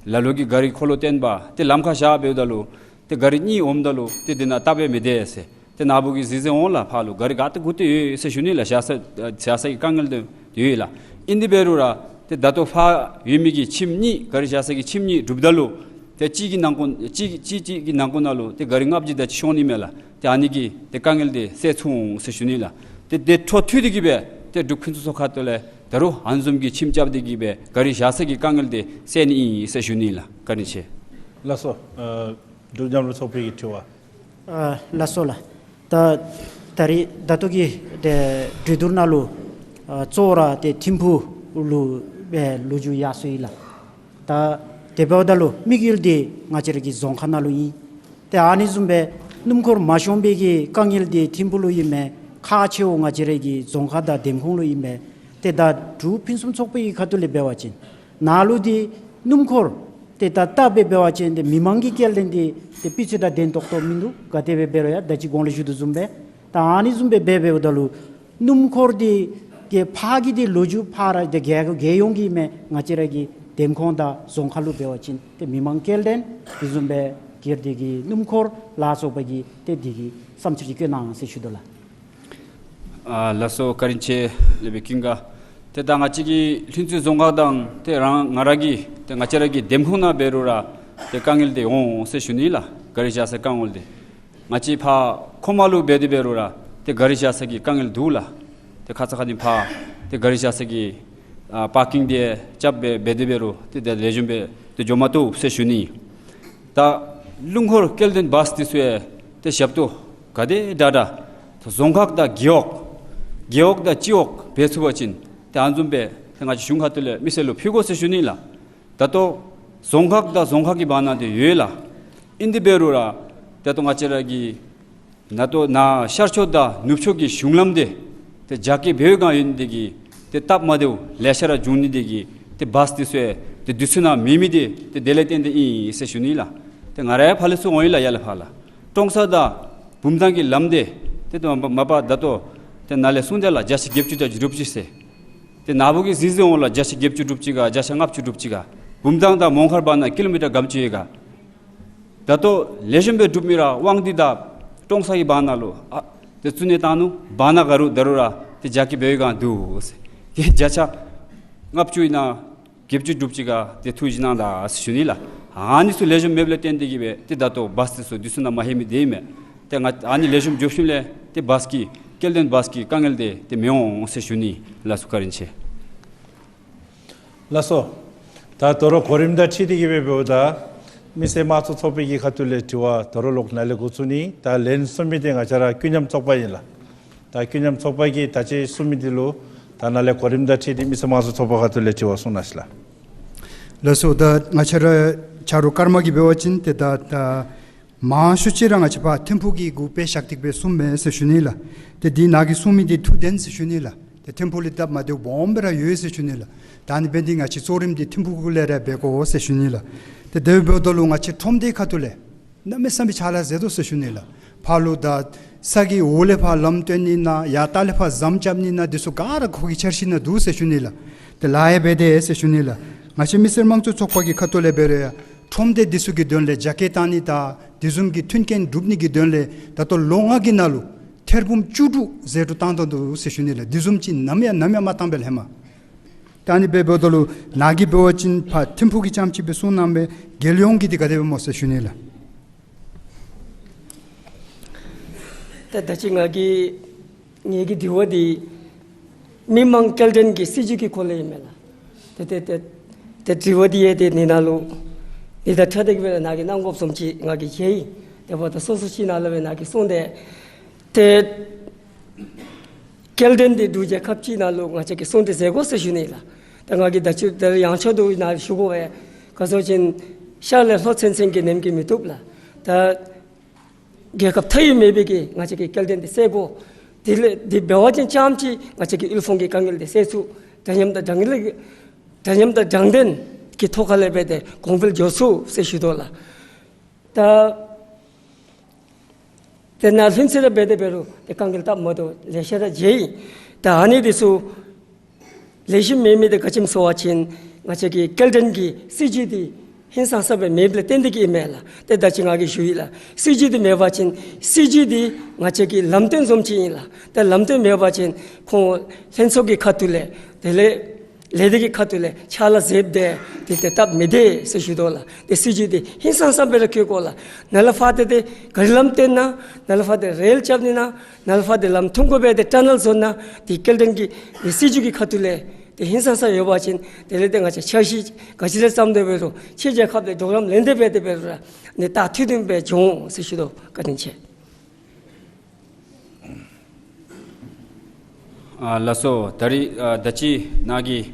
ལ་ལུ་གིས་ག་རི་འཁོར་ལོ་བཏོན་པ་ཏེ་ལམ་ཁར་བཞག་འབདཝ་ད་ལུ་ཏེ་ག་རི་གཉིས་འོངམ་ད་ལུ་ཏེ་འདི་ནང་སྟབས་ཡང་མི་བདེ་ཟེར། ཏེ་ནཱ་བུ་གིས་གཟིགས་གཟིགསཔ་འོང་ལགས། ཕར་ལུ་ག་རི་ག་ཏེ་གུ་ཏེ་ཡོད་ཟེར་ཞུ་ནི་ལགས། བཞག་ས་བཞག་ས་གི་དཀའ་ངལ་འདི་ཡོད་ལགས། ཨིན་དེ་འབད་རུང་ར་ཏེ་ད་ལྟོ་ཕར་ཡོད་མི་གི་ཁྱིམ་གཉིས་ག་རི་བཞག་ས་གི་ཁྱིམ་གཉིས་གྲུབ་ད་ལུ་ཏེ་གཅིག་གི་ནང་འཁོད་གཅིག་གཅིག་གཅིག་གི་ནང་འཁོད་ནང་ལུ་ཏེ་ག་རི་ལྔ་བརྒྱ་དེ་ཅིག་ཤོང་ནི་མས་ལགས། ཏེ་ཨ་ནི་གིས་ཏེ་དཀའ་ངལ་འདི་སེལ་ཚུགས་འོང་ཟེར་ཞུ་ནི་ལགས། ཏེ་དེ་འཕྲོ་མཐུད་དེ་གི་སྦེ་ཏེ་འབྲུག་ཕུན་སུམ་ཚོགས་ཁ་ཐུག་ལས་ད་རུང་ཨ་ནི་བཟུམ་གྱི་ཁྱིམ་རྐྱབ་སྟེ་གི་སྦེ་ག་རི་བཞག་ས་གི་དཀའ་ངལ་འདི་སེལ་ནི་ཨིན་ཟེར་ཞུ་ནི་ལགས། བཀའ་དྲིན་ཆེ། ལགས་སོ། ཨ་འབྲུག་མཉམ་རུབ་ཚོགས་པའི་གི་དྲི་བ། ཨ་ལགས་སོ་ལགས། ད་ད་རིས་ད་ལྟོ་གི་ཏེ་གྲོས་བསྡུར་ནང་ལུ་ཨ་གཙོ་བོ་ར་ཏེ་ཐིམ་ཕུག་ལུ་སྦེ་ལོ་རྒྱུས་ཡར་སོ་ཡི་ལགས། ད་དེ་འབདཝ་ད་ལུ་དམིགས་ཡུལ་འདི་ང་བཅས་ར་གི་རྫོང་ཁག་ནང་ལུ་ཨིན། ཏེ་ཨ་ནི་བཟུམ་སྦེ་སྣུམ་འཁོར་མ་ཤོང་པའི་གི་དཀའ་ངལ་འདི་ཐིམ་ཕུག་ལུ་ཨིན་མས། ཁག་ཆེཝ་ང་བཅས་ར་གི་རྫོང་ཁག་དང་འདེམས་ཁོངས་ལུ་ཨིན་མས། ཏེ་ད་འབྲུག་ཕུན་སུམ་ཚོགས་པའི་གི་ཁ་ཐུག་ལས་འབད་བ་ཅིན་ནཱ་ལུ་འདི་སྣུམ་འཁོར་ཏེ་ད་བཏབ་སྦེ་འབད་བ་ཅིན་ཏེ་མི་མང་གི་སྐྱེལ་འདྲེན་འདི་ཏེ་སྤུས་ཚད་དང་ལྡན་ཏོག་ཏོ་མིན་འདུག། ག་དེ་སྦེ་འབད་རུང་ཡང་ད་ཅི་གོང་ལས་ཞུ་དོ་བཟུམ་སྦེ་ད་ཨ་ནི་བཟུམ་སྦེ་འབད་འབདཝ་ད་ལུ་སྣུམ་འཁོར་འདི་གི་ཕར་གྱི་འདི་ལོ་རྒྱུས་ཕར་ར་ཏེ་རྒྱལ་རྒྱལ་ཡོངས་ཀྱི་མས། ང་བཅས་ར་གི་འདེམས་ཁོངས་དང་རྫོང་ཁག་ལུ་འབད་བ་ཅིན་ཏེ་མི་མང་སྐྱེལ་འདྲེན་དེ་བཟུམ་སྦེ་སྒེར་སྡེ་གི་སྣུམ་འཁོར་ལ་སོགས་པ་གི་ཏེ་འདི་གི་བསམ་འཆར་ཅིག་བཀོད་གནང་ཟེར་ཞུ་དོ་ལགས། ཨ་ལགས་སོ། བཀའ་དྲིན་ཆེ་ལས་སྦེ་ཀུན་དགའ། ཏེ་ད་ང་བཅས་ཀྱི་ལྷུན་རྩེ་རྫོང་ཁག་དང་ཏེ་རང་ང་ར་གི་ཏེ་ང་བཅས་ར་གི་འདེམས་ཁོངས་ནང་འབད་རུང་ར་ཏེ་དཀའ་ངལ་འདི་འོང་ཟེར་ཞུ་ནི་ལགས། ག་རི་བཞག་ས་དཀའ་ངལ་འདི་ང་བཅས་ཕར་ཁོ་མ་ལུ་འབད་དེ་འབད་རུང་ར་ཏེ་ག་རི་བཞག་ས་གི་དཀའ་ངལ་འདུག་ལགས། ཏེ་ཁ་ཙ་ཁ་ཉིནམ་ཕར་ཏེ་ག་རི་བཞག་ས་གི་ཨ་པར་ཀིང་འདི་རྐྱབ་སྦེ་འབད་དེ་འབད་རུང་ཏེ་ད་ལེགས་ཤོམ་སྦེ་ཏེ་འགྱོ་མ་བཏུབ་ཟེར་ཞུ་ནི། ད་སྣུམ་འཁོར་སྐྱེལ་འདྲེན་བཱས་འདི་ཚུ་ཡང་ཏེ་ཞབས་ཏོག་ག་དེ་དྲག་དྲག་ད་རྫོང་ཁག་དང་རྒེད་འོག་རྒེད་འོག་དང་སྤྱི་འོག་འབད་ཚུགས་པ་ཅིན་ཏེ་ཨ་ནི་བཟུམ་སྦེ་ཏེ་ང་བཅས་གཞུང་ཁ་ཐུག་ལས་མི་སེར་ལུ་ཕུལ་དགོ་ཟེར་ཞུ་ནི་ལགས། ད་ལྟོ་རྫོང་ཁག་དང་རྫོང་ཁག་གི་བར་ན་འདི་ཡོད་ལགས། ཨིན་དེ་འབད་རུང་ར་ད་ལྟོ་ང་བཅས་ར་གི་ནཱ་ལྟོ་ནཱ་ཤར་ཕྱོགས་དང་ནུབ་ཕྱོགས་ཀྱི་གཞུང་ལམ་འདི་ཏེ་རྒྱ་སྐྱེད་འབད་བའི་སྒང་ཡོད་ནི་འདི་གིས་ཏེ་སྟབས་མ་བདེཝ་ལེ་ཤ་ར་འབྱུང་ནི་འདི་གིས་ཏེ་བཱས་འདི་ཚུ་ཡང་ཏེ་དུས་ཚོད་ནང་མེད་མི་འདི་ཏེ་དེ་ལས་བརྟེན་ཏེ་ཨིན་ཟེར་ཞུ་ནི་ལགས། ཏེ་ང་ར་ཡང་ཕར་ལས་ཚུར་འོང་ཡི་ལགས། ཡར་ལས་ཕར་ལགས། ཀྲོང་གསར་དང་བུམ་ཐང་གི་ལམ་འདི་ཏེ་ད་མ་མ་པ་ད་ལྟོ་ཏེ་ནཱ་ལས་གསུངས་ཏེ་ལགས། བརྒྱ་ཆ་བརྒྱད་ཅུ་དང་དྲུག་ཅུ་ཟེར། ཏེ་ནཱ་བུ་གིས་གཟིགས་གཟིགསཔ་འོང་ལགས། བརྒྱ་ཆ་བརྒྱད་ཅུ་དྲུག་ཅུ་ག་བརྒྱ་ཆ་ལྔ་བཅུ་དྲུག་ཅུ་ག། བུམ་ཐང་དང་མོང་སྒར་བར་ན་ཀི་ལོ་མི་ཊར་ག་དེམ་ཅིག་ཡོད་ག། ད་ལྟོ་ལེགས་ཤོམ་སྦེ་སྒྲུབ་མི་ར་དབང་འདུས་དང་ཀྲོང་གསར་གྱི་བར་ན་ལུ་ཨ་ཏེ་བཙུགས་ནི་བཏང་ནུག། བར་ན་ག་རུ་ད་རུང་ར་ཏེ་རྒྱ་སྐྱེད་འབད་བའི་སྒང་འདུག་ཟེར། ཏེ་བརྒྱ་ཆ་ལྔ་བཅུ་ཨིན་ན་བརྒྱད་ཅུ་དྲུག་ཅུ་ག་ཏེ་ཐུགས་བཞེས་གནང་དང་ཟེར་ཞུ་ནི་ལགས། ཨ་ནི་ཚུ་ལེགས་ཤོམ་མེདཔ་ལས་བརྟེན་ཏེ་གིས་སྦེ་ཏེ་ད་ལྟོ་བཱས་འདི་ཚུ་དུས་ཚོད་ནང་མ་ལྷོད་མི་འདི་ཨིན་མས། ཏེ་ང་ཨ་ནི་ལེགས་ཤོམ་འགྱོ་ཞིནམ་ལས་ཏེ་བཱས་ཀྱི་སྐྱེལ་འདྲེན་བཱས་ཀྱི་དཀའ་ངལ་འདི་ཏེ་མི་འོང་ཟེར་ཞུ་ནི། ལགས་སོ། བཀའ་དྲིན་ཆེ། ལགས་སོ། ད་དོ་རུང་གོ་རིམ་དང་འཁྲིལ་ཏེ་གིས་སྦེ་འབདཝ་ད་མི་སེར་དམངས་གཙོ་ཚོགས་པའི་གི་ཁ་ཐུག་ལས་དྲི་བ་དོ་རུང་ལོག་ནཱ་ལས་འགོ་བཙུགས་ནི། ད་ལན་གསུམ་པའི་འདི་ང་བཅས་ར་ཀུན་མཉམ་ཚོགས་པ་ཨིན་ལགས། ད་ཀུན་མཉམ་ཚོགས་པ་གིས་ད་ཅི་གསུངས་མི་འདི་ལུ་ ད་ནཱ་ལས་གོ་རིམ་དང་འཁྲིལ་ཏེ་མི་སེར་དམངས་གཙོ་ཚོགས་པ་ཁ་ཐུག་ལས་དྲི་བ་གསུང་གནང་ཞིག་ལགས། ལགས་སོ། ད་ང་བཅས་ར་ཆ་རོགས་ཀརྨ་གིས་འབད་བ་ཅིན་ཏེ་ད་ད་མང་ཤོས་ཅིག་ར་ང་བཅས་ཕར་ཐིམ་ཕུག་གི་གུ་སྦེ་བཞག་སྟེ་སྦེ་གསུངམ་མས་ཟེར་ཞུ་ནི་ལགས། ཏེ་འདི་ནཱ་གིས་གསུང་མི་འདི་ཐུགས་བདེན་ཟེར་ཞུ་ནི་ལགས། ཏེ་ཐིམ་ཕུག་ལུ་སྟབས་མ་བདེཝ་སྦོམ་སྦེ་ར་ཡོད་ཟེར་ཞུ་ནི་ལགས། ད་ཨ་ནི་འབད་ནི་འདི་ང་བཅས་གཙོ་རིམ་འདི་ཐིམ་ཕུག་གུ་ལས་ར་འབད་དགོ་ཟེར་ཞུ་ནི་ལགས། ཏེ་དེ་འབདཝ་ད་ལུ་ང་བཅས་ཁྲོམ་སྡེ་ཁ་ཐུག་ལས་གནམ་མེད་ས་མེད་ཕྱག་ལཱ་མཛད་དོ་ཟེར་ཞུ་ནི་ལགས། ཕར་ལུ་ད་ས་གི་འོག་ལས་ཕར་ལམ་བཏོན་ནི་ན་ཡར་ལྟག་ལས་ཕར་ཟམ་རྐྱབ་ནི་ན་འདི་ཚུ་ག་ར་ཁོ་གི་འཆར་གཞི་ནང་འདུག་ཟེར་ཞུ་ནི་ལགས། ཏེ་ལཱ་ཡང་འབད་དེས་ཟེར་ཞུ་ནི་ལགས། ང་བཅས་མི་སེར་དམངས་གཙོ་ཚོགས་པ་གི་ཁ་ཐུག་ལས་འབད་རུང་ཡང་ཁྲོམ་སྡེ་འདི་ཚུ་གི་དོན་ལས་རྒྱ་སྐྱེད་བཏང་ནི་དང་དེ་བཟུམ་གྱི་མཐུན་རྐྱེན་སྒྲུབ་ནི་གི་དོན་ལས་ད་ལྟོ་ལོ་ལྔ་གི་ནང་ལུ་ཐེར་འབུམ་བཅུ་དྲུག་ཟད་འགྲོ་བཏང་དོ་འདུག་ཟེར་ཞུ་ནི་ལགས། དེ་བཟུམ་ཅིག་ནམ་ཡང་ནམ་ཡང་མ་བཏང་པས་ལགས་ཧེ་མ། ད་ཨ་ནི་འབདཝ་ད་ལུ་ནཱ་གིས་འབད་བ་ཅིན་ཕར་ཐིམ་ཕུག་གི་རྐྱངམ་ཅིག་སྦེ་གསུང་གནངམ་མས། རྒྱལ་ཡོངས་ཀྱི་འདི་ག་དེ་སྦེ་སྨོ་ཟེར་ཞུ་ནི་ལགས། ད་ད་ཅི་ང་གིས་ངེ་གི་དྲི་བ་འདི་མི་མང་སྐྱེལ་འདྲེན་གྱི་སྲིད་བྱུས་ཀྱི་སྐོར་ལས་ཨིན་མས་ལགས། ཏེ་ཏེ་ཏེ་ཏེ་དྲི་བ་འདི་ཡང་ཏེ་ནི་ནཱ་ལུ་ནི་ད་ཁྲ་དེ་གི་སྦེ་ར་ནཱ་གིས་གནང་དགོཔ་བཟུམ་ཅིག་ང་གིས་མཁྱེན་ཡི། དེ་འབདཝ་ད་སོ་སོ་ཅིག་ནང་ལུ་སྦེ་ནཱ་གིས་གསུངས་ཏེ་ཏེ་སྐྱེལ་འདྲེན་འདི་འབྲུག་རྒྱལ་ཁབ་ཅིག་ནང་ལུ་ང་བཅས་ཀྱིས་སྲུང་སྐྱོབ་མཛད་དགོ་ཟེར་ཞུ་ནི་ལགས། ད་ང་གིས་ད་ཅི་ད་ཡང་ཆོག་འདུག་ནཱ་ཞུ་དགོ་པས། ག་ཟེར་བ་ཅིན་ཤར་ལས་ལྷོ་ཚུན་ཚོད་ཀྱི་ནེམ་གྱིས་མི་བཏུབ་ལགས། ད་རྒྱལ་ཁབ་མཐའ་དབུས་མེད་པའི་གི་ང་བཅས་ཀྱིས་སྐྱེལ་འདྲེན་འདི་སེལ་དགོ། དེ་ལས་དེ་འབད་བ་ཅིན་རྐྱངམ་ཅིག་ང་བཅས་ཀྱི་དབུལ་ཕོངས་ཀྱི་དཀའ་ངལ་འདི་སེལ་ཚུགས། འདྲ་མཉམ་དང་དྲང་བདེན་གྱི་འདྲ་མཉམ་དང་དྲང་བདེན་གྱི་ཐོག་ཁ་ལས་འབད་དེ་གོང་འཕེལ་འགྱོ་ཚུགས་ཟེར་ཞུ་དོ་ལགས། ད་དེ་ནང་ལྷུན་རྩེ་ར་འབད་དེ་འབད་རུང་ཏེ་དཀའ་ངལ་སྟབས་མ་བདེཝ་ལེ་ཤ་ར་མཇལ་ཡི། ད་ཨ་ནི་འདི་ཚུ་ལེགས་ཤོམ་མེད་མི་འདི་ག་ཅི་སྨོ་ཟེར་བ་ཅིན་ང་བཅས་ཀྱི་སྐྱེལ་འདྲེན་གྱི་སྲིད་བྱུས་འདི་ཧིང་སངས་ས་སྦེ་མེདཔ་ལས་བརྟེན་ཏེ་གིས་ཨིན་མས་ལགས། ཏེ་ད་ཅི་ང་གིས་ཞུ་ཡི་ལགས། སྲིད་བྱུས་འདི་མེད་པ་ཅིན་སྲིད་བྱུས་འདི་ང་བཅས་ཀྱི་ལམ་སྟོན་བཟུམ་ཅིག་ཨིན་ལགས། ཏེ་ལམ་སྟོན་མེད་པ་ཅིན་ཁོང་ལྷན་ཚོགས་ཀྱི་ཁ་ཐུག་ལས་དེ་ལས་ལས་སྡེ་གི་ཁ་ཐུག་ལས་ཕྱག་ལཱ་མཛདཔ་འདི་ཏེ་ཏེ་སྟབས་མི་བདེ་ཟེར་ཞུ་དོ་ལགས། ཏེ་སྲིད་བྱུས་འདི་ཧིང་སངས་ས་སྦེ་ར་བཀོད་དགོ་ལགས། ནཱ་ལས་ཕར་ཏེ་ཏེ་ག་རི་ལམ་བཏོན་ན་ནཱ་ལས་ཕར་ཏེ་རེལ་རྐྱབ་ནི་ན་ནཱ་ལས་ཕར་ཏེ་ལམ་ཐུང་ཀུ་སྦེ་ཏེ་ཊ་ནཱལ་བཟོ་ན་ཏེ་སྐྱེལ་འདྲེན་གྱི་ཏེ་སྲིད་བྱུས་ཀྱི་ཁ་ཐུག་ལས་ཏེ་ཧིང་སངས་ས་ཡོད་པ་ཅིན་དེ་ལས་ཏེ་ང་བཅས་འཆར་གཞི་ག་ཅི་ར་བརྩམ་སྟེ་འབད་རུང་ཕྱི་རྒྱལ་ཁབ་ལས་གྲོགས་རམ་ལེན་ཏེ་འབད་དེ་འབད་རུང་ར་ནི་ད་མཐུན་མཐུན་སྦེ་འགྱོ་འོང་ཟེར་ཞུ་དོ། བཀའ་དྲིན་ཆེ། ཨ་ལགས་སོ། ད་རིས་ཨ་ད་ཅི་ནཱ་གིས་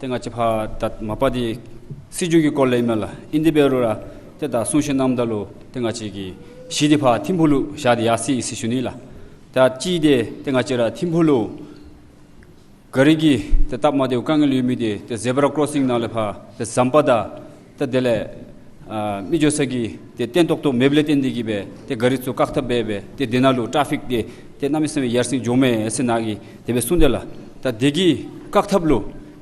ཏེ་ང་བཅས་ཕར་ད་མ་པ་འདི་སྲིད་བྱུས་ཀྱི་སྐོར་ལས་ཨིན་མས་ལགས། ཨིན་དེ་འབད་རུང་ར་ཏེ་ད་གསུང་བཤད་གནངམ་ད་ལུ་ཏེ་ང་བཅས་ཀྱི་གཞི་འདི་ཕར་ཐིམ་ཕུག་ལུ་བཞག་སྟེ་ཡར་སོ་ཡི་ཟེར་ཞུ་ནི་ལགས། ད་ཅི་འདི་ཏེ་ང་བཅས་ར་ཐིམ་ཕུག་ལུ་ག་རི་གི་ཏེ་སྟབས་མ་བདེཝ་དཀའ་ངལ་ཡོད་མི་འདི་ཏེ་ཛེ་བྲ་ཀོརོ་སིང་ནང་ལས་ཕར་ཏེ་ཟམ་པ་དང་ཏེ་དེ་ལས་ཨ་མི་འགྱོ་ས་གི་ཏེ་སྟོན་ཐོག་ཏོ་མེདཔ་ལས་བརྟེན་ཏེ་གིས་སྦེ་ཏེ་ག་རི་ཚུ་བཀག་ཐབས་འབད་སྦེ་ཏེ་དེ་ནང་ལུ་ཊ་ཕིག་འདི་ཏེ་གནམ་མེད་ས་མེད་ཡར་སེང་འགྱོཝ་མས་ཟེར་ནཱ་གིས་དེ་སྦེ་གསུངས་དེས་ལགས། ད་དེ་གི་བཀག་ཐབས་ལུ་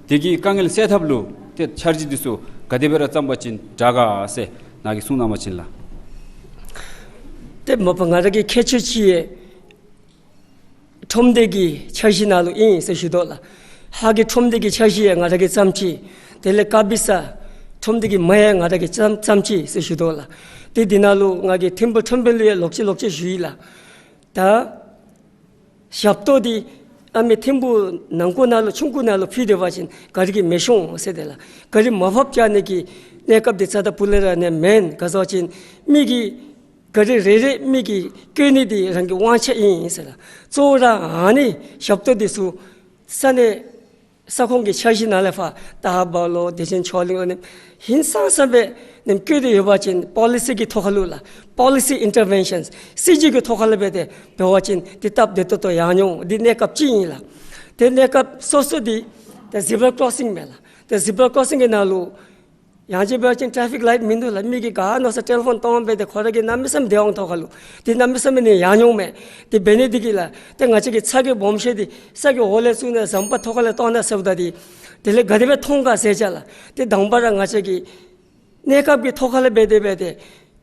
དེ་གི་དཀའ་ངལ་སེལ་ཐབས་ལུ་ཏེ་འཆར་གཞི་འདི་ཚུ་ག་དེ་སྦེ་ར་བརྩམ་པ་ཅིན་དྲག་ག་ཟེར་ནཱ་གིས་གསུང་གནང་པ་ཅིན་ལགས། ཏེ་མ་པ་ང་ར་གི་ཁྱད་ཆོས་ཅིག་ཡང་ཁྲོམ་སྡེ་གི་འཆར་གཞི་ནང་ལུ་ཨིན་ཟེར་ཞུ་དོ་ལགས། ཧཱ་གི་ཁྲོམ་སྡེ་གི་འཆར་གཞི་ཡང་ང་ར་གིས་བརྩམས་ཅི། དེ་ལས་ཀ་པི་ས་ཁྲོམ་སྡེ་གི་མ་ཡང་ང་ར་གིས་བརྩམས་བརྩམས་ཅི་ཟེར་ཞུ་དོ་ལགས། ཏེ་འདི་ནང་ལུ་ང་གིས་ཐིམ་ཕུག་ཁྲོམ་དཔོན་ལུ་ཡང་ལོག་ཅི་ལོག་ཅི་ཞུ་ཡི་ལགས། ད་ཞབས་ཏོག་འདི་ཨ་མི་ཐིམ་ཕུག་ནང་འཁོད་ནང་ལུ་ཆུང་ཀུ་ནང་ལུ་ཕུལ་སྡོད་པ་ཅིན་ག་རི་གིས་མི་ཤོང་ཟེར་དེས་ལགས། ག་རི་མར་ཕབ་རྐྱབ་ནི་གི་གནས་སྐབས་འདི་རྩ་དང་སྤུ་ལས་ར་ནི་མེན། ག་ཟེར་བ་ཅིན་མི་གི་ག་རི་རེ་རེ་མི་གིས་བཀོལ་ནི་འདི་རང་གི་དབང་ཆ་ཨིན་ཟེར་ལགས། གཙོ་བོ་ར་ཨ་ནི་ཞབས་ཏོག་འདི་ཚུ་ས་གནས་ས་ཁོངས་ཀྱི་འཆར་གཞི་ནང་ལས་ཕར་སྟག་ལྷ་བ་ལོ་བདེ་ཆེན་ཆོས་གླིང་ལོ་ནི་ཧིང་སངས་ས་སྦེ་ནི་བཀོལ་ཏེ་ཡོད་པ་ཅིན་པོ་ལི་སི་གི་ཐོག་ཁ་ལུ་ལགས། པོ་ལི་སི་ཨིན་ཊར་བེན་ཤཱན་སྲིད་བྱུས་ཀྱི་ཐོག་ཁ་ལུ་འབད་དེ་འབད་བ་ཅིན་འདི་སྟབས་བདེ་ཏོག་ཏོ་ཡར་འགྱོ་འོང་། འདི་གནས་སྐབས་ཅིག་ཨིན་ལགས། ཏེ་གནས་སྐབས་སོ་སོ་འདི་ཏེ་ཟེ་བྲ་ཀོརོ་སིང་མས་ལགས། ཏེ་ཟེ་བྲ་ཀོརོ་སིང་གི་ནང་ལུ་ཡང་ཅིན་འབད་བ་ཅིན་ཊ་ཕིག་ལའིཊ་མིན་འདུག་ལགས། མི་གིས་ག་མནོ་ས་ཊེ་ལི་ཕོན་གཏོང་འབད་དེ་ཁོ་ར་གི་གནམ་མེད་ས་མེད་བདེ་འོང་ཐོག་ཁ་ལུ་འདི་གནམ་མེད་ས་མེད་ནི་ཡར་འགྱོཝ་མས། ཏེ་འབད་ནི་འདི་གིས་ལགས་ཏེ་ང་བཅས་ཀྱི་ཚ་གྱང་སྦོམ་ཤོས་འདི་ས་གི་འོག་ལས་བཙུགས་ནི་ཟམ་པ་ཐོག་ཁ་ལས་གཏོར་ནི་ཟེརཝ་ད་འདི་དེ་ལས་ག་དེ་སྦེ་མཐོང་ག་ཟེར་བ་ཅིན་ལགས་ཏེ་དང་པ་ར་ང་བཅས་ཀྱི་གནས་སྐབས་ཀྱི་ཐོག་ཁ་ལས་འབད་དེ་འབད་དེ་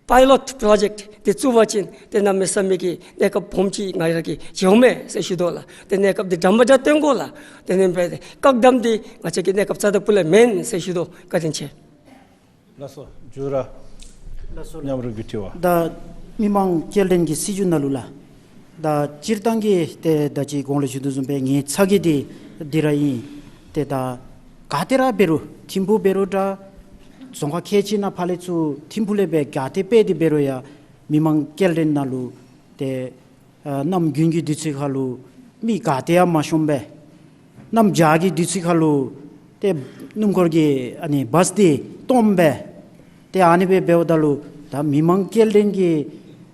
པའི་ལོཊ་པྲོ་ཇེཀཊ་འདི་བཙུགས་པ་ཅིན་ཏེ་གནམ་མེད་ས་མེད་ཀྱི་གནས་སྐབས་སྦོམ་ཅིག་ང་ར་གིས་མཇལཝ་མས་ཟེར་ཞུ་དོ་ལགས། ཏེ་གནས་སྐབས་འདི་འདྲ་མ་འདྲཝ་སྟོན་དགོ་ལགས། དེ་ནི་འབད་དེ་བཀག་དམ་འདི་ང་བཅས་ཀྱི་གནས་སྐབས་རྩ་དང་སྤུ་ལས་མེན་ཟེར་ཞུ་དོ། བཀའ་དྲིན་ཆེ། ལགས་སོ། མཇུག་ར་ལགས་སོ། མཉམ་རུབ་ཀྱི་དྲི་བ། ད་མི་མང་སྐྱེལ་འདྲེན་གྱི་སྲིད་བྱུས་ནང་ལུ་ལགས། ད་སྤྱིར་བཏང་གི་ཏེ་ད་ཅི་གོང་ལས་ཞུ་དོ་བཟུམ་སྦེ་ངེའི་ཚ་གྱང་འདི་འདི་ར་ཨིན། ཏེ་ད་ག་ཏེ་ར་འབད་རུང་ཐིམ་ཕུག་འབད་རུང་འདྲ་རྫོང་ཁག་ཁལ་གཅིག་ནང་ཕར་ལས་ཚུར་ཐིམ་ཕུག་ལས་འབད་ག་ཏེ་འབད་དེ་འབད་རུང་ཡང་མི་མང་སྐྱེལ་འདྲེན་ནང་ལུ་ཏེ་ཨ་གནམ་དགུན་གྱི་དུས་ཚོད་ཁ་ལུ་མི་ག་ཏེ་ཡང་མ་ཤོངམ་སྦེ་ གནམ་བྱཱར་གྱི་དུས་ཚོད་ཁར་ལུ་ཏེ་སྣུམ་འཁོར་གྱི་ཨ་ནི་བཱས་འདི་སྟོངམ་སྦེ་ཏེ་ཨ་ནི་སྦེ་འབདཝ་ད་ལུ་ད་མི་མང་སྐྱེལ་འདྲེན་གྱི་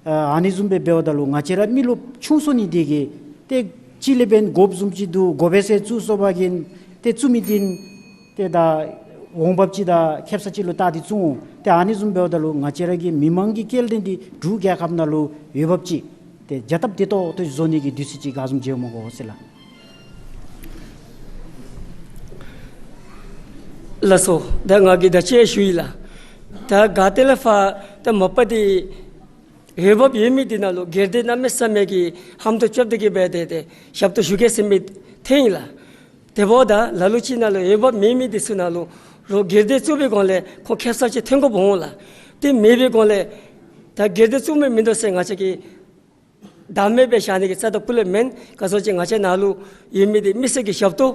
ཨ་ཨ་ནི་བཟུམ་སྦེ་འབདཝ་ད་ལུ་ང་བཅས་ར་མི་རློབས་ཆུང་སུ་ནི་འདི་གིས་ཏེ་ཅིག་ལས་འབདན་དགོཔ་བཟུམ་ཅིག་འདུག། དགོ་པས་ཟེར་བཙུགས་སོང་པ་ཅིན་ཏེ་བཙུགས་མི་འདི་ཏེ་ད་འོང་འབབ་ཅིག་དང་ཁེབ་ས་ཅིག་ལུ་བལྟ་སྟེ་བཙུགས་འོང་། ཏེ་ཨ་ནི་བཟུམ་འབདཝ་ད་ལུ་ང་བཅས་ར་གི་མི་མང་གི་སྐྱེལ་འདྲེན་འདི་འབྲུག་རྒྱལ་ཁབ་ནང་ལུ་འོས་འབབ་ཅིག་ཏེ་བྱ་སྟབས་བདེ་ཏོག་ཏོ་བཟོ་ནི་གི་དུས་ཚོད་ཅིག་ག་བཟུམ་མཇལ་འོང་གོ་ཟེར་ལགས། ལགས་སོ། ད་ང་གིས་ད་ཅི་ཞུ་ཡི་ལགས། ད་ག་ཏེ་ལས་ཕར་ད་མ་པ་འདི་འོས་འབབ་ཡོད་མི་འདི་ནང་ལུ་སྒེར་སྡེ་གནམ་མེད་ས་མེད་ཀྱི་ཧམ་ཏོ་རྐྱབ་སྟེ་གི་སྦེ་ཏེ་ཏེ་ཞབས་ཏོག་ཞུ་གེ་ཟེར་མི་ཐོན་ཡི་ལགས། དེ་འབདཝ་ད་ལ་ལུ་ཅིག་ནང་ལུ་འོས་འབབ་མེད་མི་འདི་ཚུ་ནང་ལུ་རོགས་སྒེར་སྡེ་བཙུགས་པའི་སྒང་ལས་ཁོང་ཁེབ་ས་ཅིག་ཐོན་དགོཔ་འོང་ལགས། དེ་མེད་པའི་སྒང་ལས་ད་སྒེར་སྡེ་བཙུགས་མི་མིན་འདུག་ཟེར་ང་བཅས་ཀྱིས་བདའ་མེད་སྦེ་བཞག་ནི་གི་རྩ་དང་སྤུ་ལས་མེན། ག་ཅི་ཟེར་བ་ཅིན་ང་བཅས་ནང་ལུ་ཡོད་མི་འདི་མི་སེར་གྱི་ཞབས་ཏོག་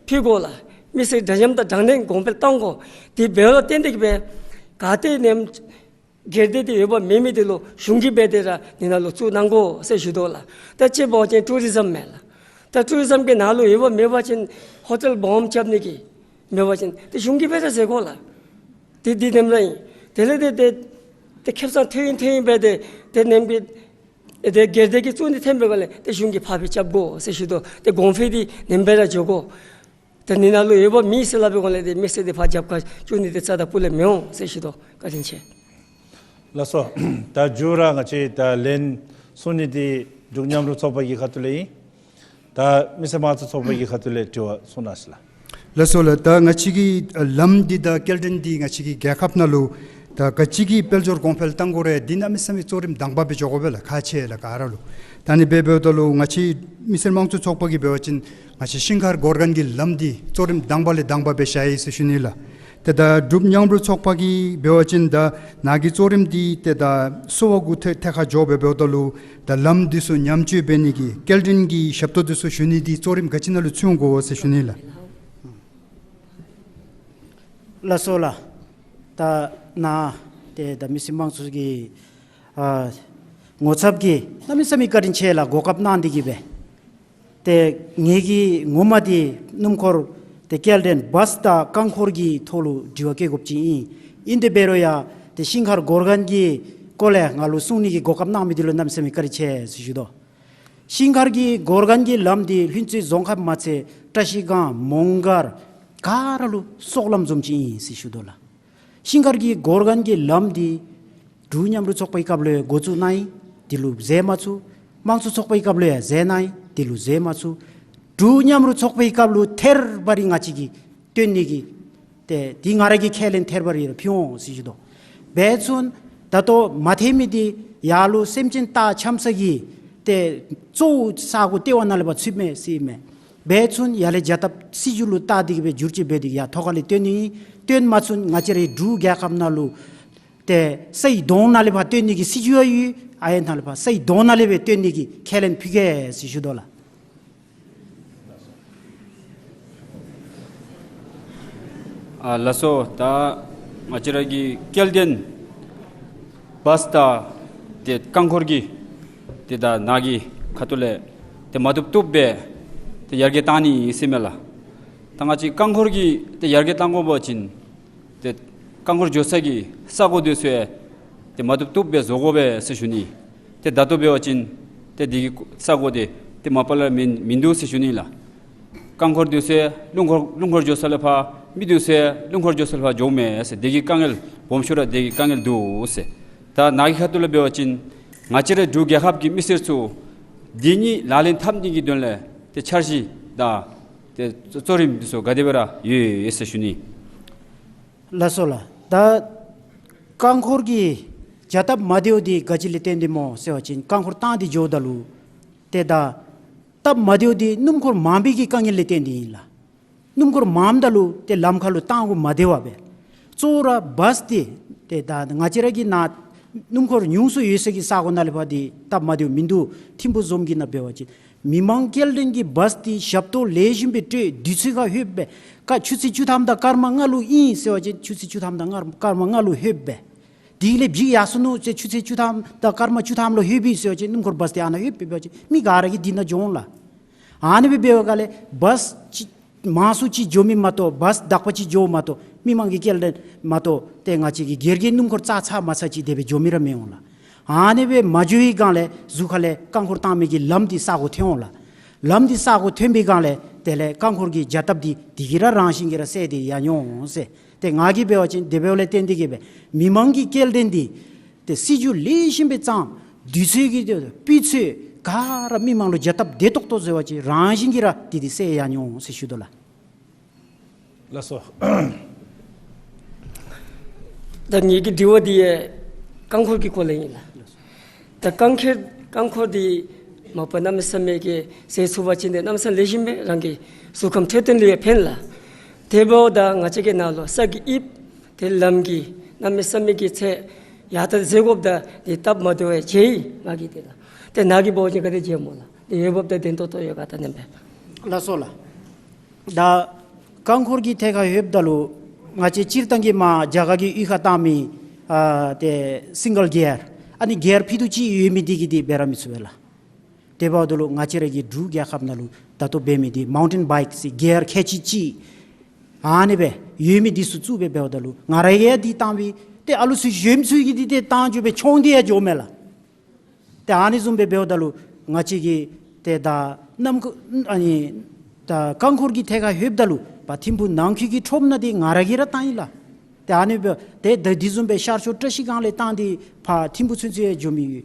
ཕུལ་དགོ་ལགས། མི་སེར་འདྲ་མཉམ་དང་དྲང་བདེན་གོང་འཕེལ་གཏང་དགོ། དེ་འབདཝ་ལས་བརྟེན་ཏེ་གི་སྦེ་ག་ཏེ་ནེམ་སྒེར་སྡེ་འདི་འོས་འབབ་མེད་མི་འདི་ལུ་གཞུང་གིས་འབད་དེ་ར་འདི་ནང་ལུ་བཙུགས་གནང་དགོ་ཟེར་ཞུ་དོ་ལགས། ད་ཅིག་འབད་བ་ཅིན་ཊུ་རི་ཛམ་མས་ལགས། ད་ཊུ་རི་ཛམ་གྱི་ནང་ལུ་འོས་འབབ་མེད་པ་ཅིན་ཧོ་ཊེལ་སྦོམ་རྐྱབ་ནི་གི་མེད་པ་ཅིན་ཏེ་གཞུང་གིས་འབད་ར་ཟེར་དགོ་ལགས། ཏེ་འདི་ནེམ་ར་ཨིན། དེ་ལས་ཏེ་ཏེ་ཏེ་ཁེབ་ས་ཐོན་ཡི་ཐོན་ཡི་སྦེ་ཏེ་ཏེ་ནེམ་གི་ཏེ་སྒེར་སྡེ་གིས་བཙུགས་ནི་ཐོན་པའི་སྒང་ལས་ཏེ་གཞུང་གིས་ཕར་སྦེ་རྐྱབ་དགོ་ཟེར་ཞུ་དོ། ཏེ་གོང་འཕེལ་འདི་ནེམ་སྦེ་ར་འགྱོ་དགོ། ཏེ་འདི་ནང་ལུ་འོས་འབབ་མེད་ཟེར་སླབ་པའི་སྒང་ལས་ཏེ་མི་སེར་འདི་ཕར་རྒྱབ་ཁར་བཅུག་ནི་འདི་རྩ་དང་སྤུ་ལས་མི་འོང་ཟེར་ཞུ་དོ། བཀའ་དྲིན་ཆེ། ལགས་སོ། ད་མཇུག་ར་ང་བཅས་ད་ལན་གསུང་ནི་འདི་འབྲུག་མཉམ་རུབ་ཚོགས་པ་གི་ཁ་ཐུག་ལས་ཨིན། ད་མི་སེར་དམངས་གཙོ་ཚོགས་པ་གི་ཁ་ཐུག་ལས་དྲི་བ་གསུང་གནང་ཟེར་ལགས། ལགས་སོ་ལགས། ད་ང་བཅས་ཀྱི་ལམ་འདི་དང་སྐྱེལ་འདྲེན་འདི་ང་བཅས་ཀྱི་རྒྱལ་ཁབ་ནང་ལུ་ད་ག་ཅི་གི་དཔལ་འབྱོར་གོང་འཕེལ་གཏང་དགོ་རུང་འདི་གནམ་མེད་ས་མེད་གཙོ་རིམ་དང་པ་སྦེ་འགྱོ་དགོ་པས་ལགས། ཁག་ཆེ་ལགས་ག་ར་ལུ། ད་ནི་འབད་འབདཝ་ད་ལུ་ང་བཅས་མི་སེར་དམངས་གཙོ་ཚོགས་པ་གིས་འབད་བ་ཅིན་ང་བཅས་ཤིང་མཁར་གོར་གན་གྱི་ལམ་འདི་གཙོ་རིམ་དང་པ་ལས་དང་པ་སྦེ་བཞག་ཡི་ཟེར་ཞུ་ནི་ལགས། ཏེ་ད་འབྲུག་མཉམ་རུབ་ཚོགས་པ་གིས་འབད་བ་ཅིན་ད་ནཱ་གི་གཙོ་རིམ་འདི་ཏེ་ད་སོ་པ་གུ་ཐད་ཐད་ཁར་འགྱོ་སྦེ་འབདཝ་ད་ལུ་ད་ལམ་འདི་ཚུ་ཉམས་བཅོས་འབད་ནི་གི་སྐྱེལ་འདྲེན་གྱི་ཞབས་ཏོག་འདི་ཚུ་ཞུ་ནི་འདི་གཙོ་རིམ་ག་ཅི་ནང་ལུ་ཚུད་འོང་གོ་ཟེར་ཞུ་ནི་ལགས། ལགས་སོ་ལགས། ད་ནཱ་ཏེ་ད་མི་སེར་དམངས་གཙོ་གི་ཨ་ངོ་ཚབ་ཀྱིས་གནམ་མེད་ས་མེད་བཀའ་དྲིན་ཆེ་ལགས། གོ་སྐབས་གནང་སྟེ་གི་སྦེ། ཏེ་ངེ་གི་ངོ་མ་འདི་སྣུམ་འཁོར་ཏེ་སྐྱེལ་འདྲེན་བཱས་དང་རྐང་འཁོར་གྱི་ཐོག་ལུ་དྲི་བ་བཀོད་དགོཔ་ཅིག་ཨིན། ཨིན་ཏེ་འབད་རུང་ཡང་ཏེ་ཤིང་མཁར་གོར་གན་གྱི་སྐོར་ལས་ང་ལུ་གསུང་ནི་གི་གོ་སྐབས་གནང་མི་འདི་ལུ་གནམ་མེད་ས་མེད་བཀའ་དྲིན་ཆེ་ཟེར་ཞུ་དོ། ཤིང་མཁར་གྱི་གོར་གན་གྱི་ལམ་འདི་ལྷུན་རྩེ་རྫོང་ཁག་མ་ཚད་བཀྲ་ཤིས་སྒང་མོང་སྒར་ག་ར་ལུ་སྲོག་ལམ་བཟུམ་ཅིག་ཨིན་ཟེར་ཞུ་དོ་ལགས། ཤིང་མཁར་གྱི་གོར་གན་གྱི་ལམ་འདི་འབྲུག་མཉམ་རུབ་ཚོགས་པའི་སྐབས་ལུ་འགོ་བཙུགས་གནང་ཡི། དེ་ལུ་མཛད་མ་ཚུགས། དམངས་གཙོ་ཚོགས་པའི་སྐབས་ལུ་ཡང་མཛད་གནང་ཡི། དེ་ལུ་མཛད་མ་ཚུགས། འབྲུག་མཉམ་རུབ་ཚོགས་པའི་སྐབས་ལུ་ཐད་རི་བ་རི་ང་བཅས་ཀྱིས་བཏོན་ནི་གི་ཏེ་འདི་ང་ར་གིས་ཁས་ལེན་ཐད་རི་བ་རི་ར་ཕུལ་འོང་ཟེར་ཞུ་དོ། འབད་བ་ཅིན་ད་ལྟོ་མ་ཐད་མི་འདི་ཡར་ལུ་སེམས་ཅན་སྟག་འཆམ་ས་གི་ཏེ་གཙོ་བོ་ས་གོ་ལྟེ་བ་ནང་ལས་ཕར་ཚུདཔ་མས་ཟེར་མས། འབད་བ་ཅིན་ཡར་ལས་བྱ་སྟབས་སྲིད་བྱུས་ལུ་བལྟ་སྟེ་གི་སྦེ་བསྒྱུར་བཅོས་འབད་དེ་ཡར་ཐོག་ཁ་ལས་བཏོན་ནི། བཏོན་མ་ཚུགས་ང་བཅས་རའི་འབྲུག་རྒྱལ་ཁབ་ནང་ལུ་ཏེ་སའི་དོང་ནང་ལས་ཕར་བཏོན་ནི་གི་སྲིད་བྱུས་ཡོད། ཨ་ཡི་ནང་ལས་ཕར་སའི་དོང་ནང་ལས་སྦེ་བཏོན་ནི་གི་ཁས་ལེན་ཕུལ་གེ་ཟེར་ཞུ་དོ་ལགས། ཨ་ལགས་སོ། ད་ང་བཅས་ར་གི་སྐྱེལ་འདྲེན་བཱས་དང་ཏེ་རྐང་འཁོར་གྱི་ཏེ་ད་ནཱ་གི་ཁ་ཐུག་ལས་ཏེ་མ་བཏུབ་བཏུབ་སྦེ་ཏེ་ཡར་རྒྱས་གཏང་ནི་ཨིན་ཟེར་མས་ལགས། ད་ང་བཅས་རྐང་འཁོར་གྱི་ཏེ་ཡར་རྒྱས་གཏང་དགོ་པ་ཅིན་ཏེ་རྐང་འཁོར་འགྱོ་ས་གི་ས་གོ་འདི་ཚུ་ཡང་ཏེ་མ་བཏུབ་བཏུབ་སྦེ་བཟོ་དགོ་པས་ཟེར་ཞུ་ནི། ཏེ་ད་ལྟོ་འབད་བ་ཅིན་ཏེ་འདི་གི་ས་གོ་འདི་ཏེ་མ་པ་ལས་མིན་མིན་འདུག་ཟེར་ཞུ་ནི་ལགས། རྐང་འཁོར་འདི་ཚུ་ཡང་རླུང་འཁོར་རླུང་འཁོར་འགྱོ་ས་ལས་ཕར་མི་འདི་ཚུ་ཡང་རླུང་འཁོར་འགྱོ་ས་ལས་ཕར་འགྱོཝ་མས་ཟེར། འདི་གི་དཀའ་ངལ་སྦོམ་ཤོས་ར་འདི་གི་དཀའ་ངལ་འདུག་ཟེར། ད་ནཱ་གི་ཁ་ཐུག་ལས་འབད་བ་ཅིན་ང་བཅས་ར་འབྲུག་རྒྱལ་ཁབ་ཀྱི་མི་སེར་ཚུ་འདི་གཉིས་ལག་ལེན་འཐབ་ནི་གི་དོན་ལས་ཏེ་འཆར་གཞི་དང་ཏེ་གཙོ་རིམ་འདི་ཚུ་ག་དེ་སྦེ་ར་ཡོད་ཡོད་ཟེར་ཞུ་ནི། ལགས་སོ་ལགས། ད་རྐང་འཁོར་གྱི་བྱ་སྟབས་མ་བདེཝ་འདི་ག་ཅི་ལས་བརྟེན་ཏེ་སྨོ་ཟེར་བ་ཅིན་རྐང་འཁོར་བཏང་སྟེ་འགྱོཝ་ད་ལུ་ཏེ་ད་སྟབས་མ་བདེཝ་འདི་སྣུམ་འཁོར་མང་པའི་གི་དཀའ་ངལ་ལས་བརྟེན་ཏེ་ཨིན་ལགས། སྣུམ་འཁོར་མངམ་ད་ལུ་ཏེ་ལམ་ཁ་ལུ་བཏང་དགོཔ་མ་བདེཝ་སྦེ། གཙོ་བོ་ར་བཱས་འདི་ཏེ་ད་ང་བཅས་ར་གི་ནཱ་སྣུམ་འཁོར་ཉུང་སུ་ཡོད་ས་གི་ས་གོ་ནང་ལས་ཕར་འདི་སྟབས་མ་བདེཝ་མིན་འདུག། ཐིམ་ཕུ་རྫོང་གི་ནང་འབད་བ་ཅིན་མི་མང་སྐྱེལ་འདྲེན་གྱི་བཱས་འདི་ཞབས་ཏོག་ལེགས་ཤོམ་སྦེ་སྤྲོད། དུས་ཚོད་ཁར་ལྷོདཔ་སྦེ། ཀ་ཆུ་ཚོད་བཅུ་ཐམ་དང་སྐར་མ་ལྔ་ལུ་ཨིན་ཟེར་བ་ཅིན་ཆུ་ཚོད་བཅུ་ཐམ་དང་སྐར་མ་ལྔ་ལུ་ལྷོདཔ་སྦེ། དེ་ལས་འབྱིག་ཡར་སོ་ནུག་ཟེར་ཆུ་ཚོད་བཅུ་ཐམ་དང་སྐར་མ་བཅུ་ཐམ་ལུ་ལྷོད་པས་ཟེར་བ་ཅིན་སྣུམ་འཁོར་བཱས་འདི་ཨ་ནཱ་ལྷོདཔ་སྦེ་འབད་བ་ཅིན་མི་ག་ར་གིས་འདི་ནང་འགྱོ་འོང་ལགས། ཨ་ནི་སྦེ་འབད་བའི་སྒང་ལས་བཱས་ཅིག་ མང་སུ་ཅིག་འགྱོ་མི་མ་གཏོགས་བཱསི་དག་པ་ཅིག་འགྱོ་མ་གཏོགས་མི་མང་གི་སྐྱེལ་འདྲེན་མ་གཏོགས་ཏེ་ང་བཅས་ཀྱི་སྒེར་གྱི་སྣུམ་འཁོར་ཙག་ཙག་མ་ཚད་ཅིག་དེ་སྦེ་འགྱོ་མི་ར་མི་འོང་ལགས། ཨ་ནི་སྦེ་མ་འགྱོ་བའི་སྒང་ལས་གཟུགས་ཁ་ལས་རྐང་འཁོར་བཏང་མི་གི་ལམ་འདི་ས་གོ་ཐོན་འོང་ལགས། ལམ་འདི་ས་གོ་ཐོན་པའི་སྒང་ལས་དེ་ལས་རྐང་འཁོར་གྱི་རྒྱ་སྟབས་འདི་དེ་གིས་ར་རང་བཞིན་གྱིས་ར་སད་དེ་ཡར་འགྱོ་འོང་ཟེར། ཏེ་ང་གིས་འབད་བ་ཅིན་དེ་འབདཝ་ལས་བརྟེན་ཏེ་གིས་སྦེ་མི་མང་གི་སྐྱེལ་འདྲེན་འདི་ཏེ་སྲིད་བྱུས་ལེགས་ཤོམ་སྦེ་བརྩམ། དུས་ཚོད་ཀྱི་སྤུས་ཚད་ག་ར་མི་མང་ལུ་རྒྱ་སྟབས་བདེ་ཏོག་ཏོ་བཟོ་བ་ཅིན་རང་བཞིན་གྱིས་ར་དེ་འདི་སད་ཡར་འགྱོ་འོང་ཟེར་ཞུ་དོ་ལགས། ལགས་སོ། ད་ངེ་གི་དྲི་བ་འདི་ཡང་རྐང་འཁོར་གྱི་སྐོར་ལས་ཨིན་ལགས། ད་རྐང་འཁོར་རྐང་འཁོར་འདི་མ་པ་གནམ་མེད་ས་མེད་ཀྱི་ཟད་ཚུགས་པ་ཅིན་འདི་གནམ་ས་ལེགས་ཤོམ་སྦེ་རང་གི་གཟུགས་ཁམས་འཕྲོད་བསྟེན་ལུ་ཡང་ཕན་ལགས། དེ་འབདཝ་ད་ང་བཅས་ཀྱི་ནང་ལུ་ས་གི་དབྱིབས་དེ་ལམ་གྱི་གནམ་མེད་ས་མེད་ཀྱི་ཚད་ཡར་ད་ཟད་དགོཔ་ད་འདི་སྟབས་མ་བདེཝ་ཡང་མཇལ་ཡི་ང་གིས་འདི་ལགས། ཏེ་ནཱ་གིས་འབད་བ་ཅིན་ག་དེ་མཇལཝ་སྨོ་ལགས། འདི་འོས་འབབ་དང་ལྡན་ཏོག་ཏོ་ཡོད་ག་ད་ཨ་ནེམ་སྦེ། ལགས་སོ་ལགས། ད་རྐང་འཁོར་གྱི་ཐད་ཁར་ལྷོདཔ་ད་ལུ་ང་བཅས་སྤྱིར་བཏང་གི་མར་རྒྱ་གར་གྱི་གཡུས་ཁར་བཏང་མི་ཨ་ཏེ་སིང་གལ་གིར་ཨ་ནི་གིར་ཕྱེད་དོ་ཅིག་ཡོད་མི་འདི་གིས་འདི་འབད་ར་མི་ཚུགས་པས་ལགས། དེ་འབདཝ་ད་ལུ་ང་བཅས་ར་གི་འབྲུག་རྒྱལ་ཁབ་ནང་ལུ་ད་ལྟོ་འབད་མི་འདི་མའུན་ཊེན་བའིཀ་ཟེར་གིར་ཁལ་གཅིག་གཅིག་ཨ་ནི་སྦེ་ཡོད་མི་འདི་ཚུ་བཙུགས་སྦེ་འབདཝ་ད་ལུ་ང་ར་གིས་ཡང་འདི་བཏང་སྦེ་ཏེ་ཨ་ལུ་ཚུ་གཞོནམ་ཚུ་གིས་འདི་ཏེ་བཏང་འགྱོ་སྦེ་མཆོང་སྟེ་ཡང་འགྱོཝ་མས་ལགས། ཏེ་ཨ་ནི་བཟུམ་སྦེ་འབདཝ་ད་ལུ་ང་བཅས་ཀྱི་ཏེ་ད་གནམ་འཁོར་ཨ་ནི་ད་རྐང་འཁོར་གྱི་ཐད་ཁར་ལྷོདཔ་ད་ལུ་ཕར་ཐིམ་ཕུག་ནང་འཁོད་ཀྱི་ཁྲོམ་ནང་འདི་ང་ར་གིས་ར་བཏང་ཡི་ལགས། ཏེ་ཨ་ནི་སྦེ་ཏེ་ད་འདི་བཟུམ་སྦེ་ཤར་ཕྱོགས་བཀྲ་ཤིས་སྒང་ལས་བཏང་སྟེ་ཕར་ཐིམ་ཕུག་ཚུན་ཚོད་ཡང་འགྱོ་མི་ཡོད།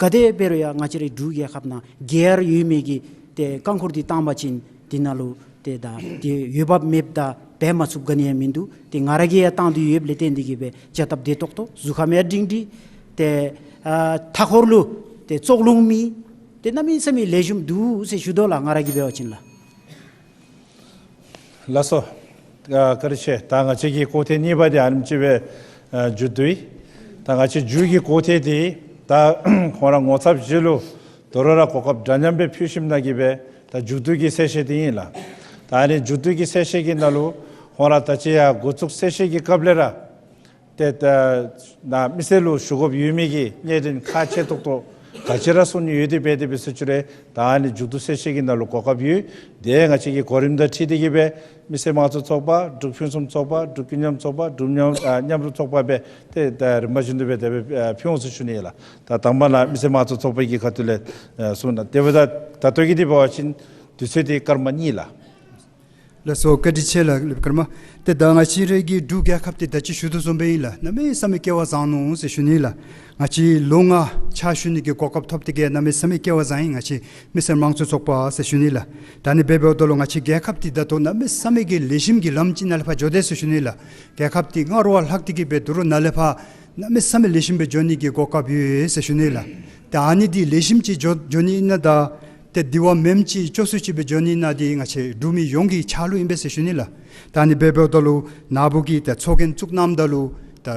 ག་དེ་འབད་རུང་ཡང་ང་བཅས་རའི་འབྲུག་རྒྱལ་ཁབ་ནང་གིར་ཡོད་མི་གི་ཏེ་རྐང་འཁོར་འདི་བཏང་པ་ཅིན་འདི་ནང་ལུ་ཏེ་ད་འདི་འོས་འབབ་མེདཔ་དང་འབད་མ་ཚུགསཔ་ག་ནི་ཡང་མིན་འདུག། ཏེ་ང་ར་གིས་ཡང་བཏང་སྟེ་ཡོདཔ་ལས་བརྟེན་ཏེ་གིས་སྦེ་རྒྱ་སྟབས་བདེ་ཏོག་ཏོ་གཟུགས་ཁམས་ཡང་སྒྲིང་སྒྲིང་། ཏེ་ཨ་མཐའ་འཁོར་ལུ་ཏེ་ཙོག་རླུང་མེད། ཏེ་གནམ་མེད་ས་མེད་ལེགས་ཤོམ་འདུག་ཟེར་ཞུ་དོ་ལགས། ང་ར་གིས་འབད་བ་ཅིན་ལགས། ལགས་སོ། ཨ་བཀའ་དྲིན་ཆེ། ད་ང་བཅས་ཀྱི་གོ་ཐོས་གཉིས་པ་འདི་ཨ་ནེམ་ཅིག་སྦེ་ཨ་མཇུག་བསྡུ་ཡི། ད་ང་བཅས་མཇུག་གི་གོ་ཐོས་འདི་ད་ཁོང་ར་ངོ་ཚབ་ཅིག་ལུ་དོ་རུང་ར་གོ་སྐབས་འདྲ་མཉམ་སྦེ་ཕུལ་ཞིནམ་ན་གིས་སྦེ་ད་མཇུག་བསྡུ་གི་གསལ་བཤད་འདི་ཨིན་ལགས། ད་ཨ་ནི་མཇུག་བསྡུ་གི་གསལ་བཤད་ཀྱི་ནང་ལུ་ཁོང་ར་ད་ཅི་ཡང་འགོ་བཙུགས་གསལ་བཤད་ཀྱི་སྐབས་ལས་ར་ཏེ་ད་ནཱ་མི་སེར་ལུ་ཞུ་དགོཔ་ཡོད་མི་གི་གནད་དོན་ཁག་ཆེ་ཏོག་ཏོ་ག་ཅི་ར་གསུང་ནི་ཡོད་དེ་འབད་དེ་འབད་ཟེར་ཞུ་རུང་ད་ཨ་ནི་མཇུག་བསྡུ་གསལ་བཤད་ཀྱི་ནང་ལུ་གོ་སྐབས་ཡོད། དེ་ང་བཅས་ཀྱི་གོ་རིམ་དང་འཁྲིལ་ཏེ་གིས་སྦེ་མི་སེར་དམངས་གཙོའི་ཚོགས་པ་འབྲུག་ཕུན་སུམ་ཚོགས་པ་འབྲུག་ཀུན་མཉམ་ཚོགས་པ་འབྲུག་མཉམ་ཨ་མཉམ་རུབ་ཚོགས་པ་སྦེ་ཏེ་ད་རིམ་པ་བཞིན་དུ་སྦེ་དེ་སྦེ་ཨ་ཕུལ་འོང་ཟེར་ཞུ་ནི་ཨིན་ལགས། ད་དང་པ་ནཱ་མི་སེར་དམངས་གཙོའི་ཚོགས་པའི་གི་ཁ་ཐུག་ལས་ཨ་གསུང་གནང་། དེ་འབདཝ་ད་ད་ལྟོ་གི་འདི་འབད་བ་ཅིན་དུས་ཚོད་འདི་སྐར་མ་གཉིས་ལགས། ལགས་སོ། བཀའ་དྲིན་ཆེ་ལགས་ཀརྨ། ཏེ་ད་ང་བཅས་ར་གི་འབྲུག་རྒྱལ་ཁབ་འདི་ད་ཅི་ཞུ་དོ་བཟུམ་སྦེ་ཨིན་ལགས། གནམ་མེད་ས་མེད་སྐལ་བ་བཟང་ནུག་ཟེར་ཞུ་ནི་ལགས། ང་བཅས་ལོ་ལྔ་ཕྱག་ཞུ་ནི་གི་གོ་སྐབས་ཐོབ་སྟེ་གིས་གནམ་མེད་ས་མེད་སྐལ་བ་བཟང་ཡི། ང་བཅས་མི་སེར་དམངས་གཙོའི་ཚོགས་པ་ཟེར་ཞུ་ནི་ལགས། ད་ཨ་ནི་སྦེ་འབདཝ་ད་ལུ་ང་བཅས་རྒྱལ་ཁབ་འདི་ད་ལྟོ་གནམ་མེད་ས་མེད་ཀྱི་ལེགས་ཤོམ་གྱི་ལམ་ཅིག་ནང་ལས་ཕར་འགྱོ་དེས་ཟེར་ཞུ་ནི་ལགས། རྒྱལ་ཁབ་འདི་སྔར་བ་ལྷག་སྟེ་གིས་སྦེ་ད་རུང་ནཱ་ལས་ཕར་གནམ་མེད་ས་མེད་ལེགས་ཤོམ་སྦེ་འགྱོ་ནི་གི་གོ་སྐབས་ཡོད་ཟེར་ཞུ་ནི་ལགས། ད་ཨ་ནི་འདི་ལེགས་ཤོམ་ཅིག་འགྱོ་འགྱོ་ནི་ཨིན་ན་ད་ཏེ་དེ་བ་མེནམ་ཅིག་སྐྱོ་སུ་ཅིག་སྦེ་འགྱོ་ནི་ཨིན་ན་འདི་ང་བཅས་འབྲུག་མི་ཡོངས་ཀྱི་ཕྱག་ལུ་ཨིན་པས་ཟེར་ཞུ་ནི་ལགས། ད་ཨ་ནི་སྦེ་འབདཝ་ད་ལུ་ནཱ་བུ་གིས་ད་ཚོགས་རྒྱན་བཙུགས་གནངམ་ད་ལུ་ད་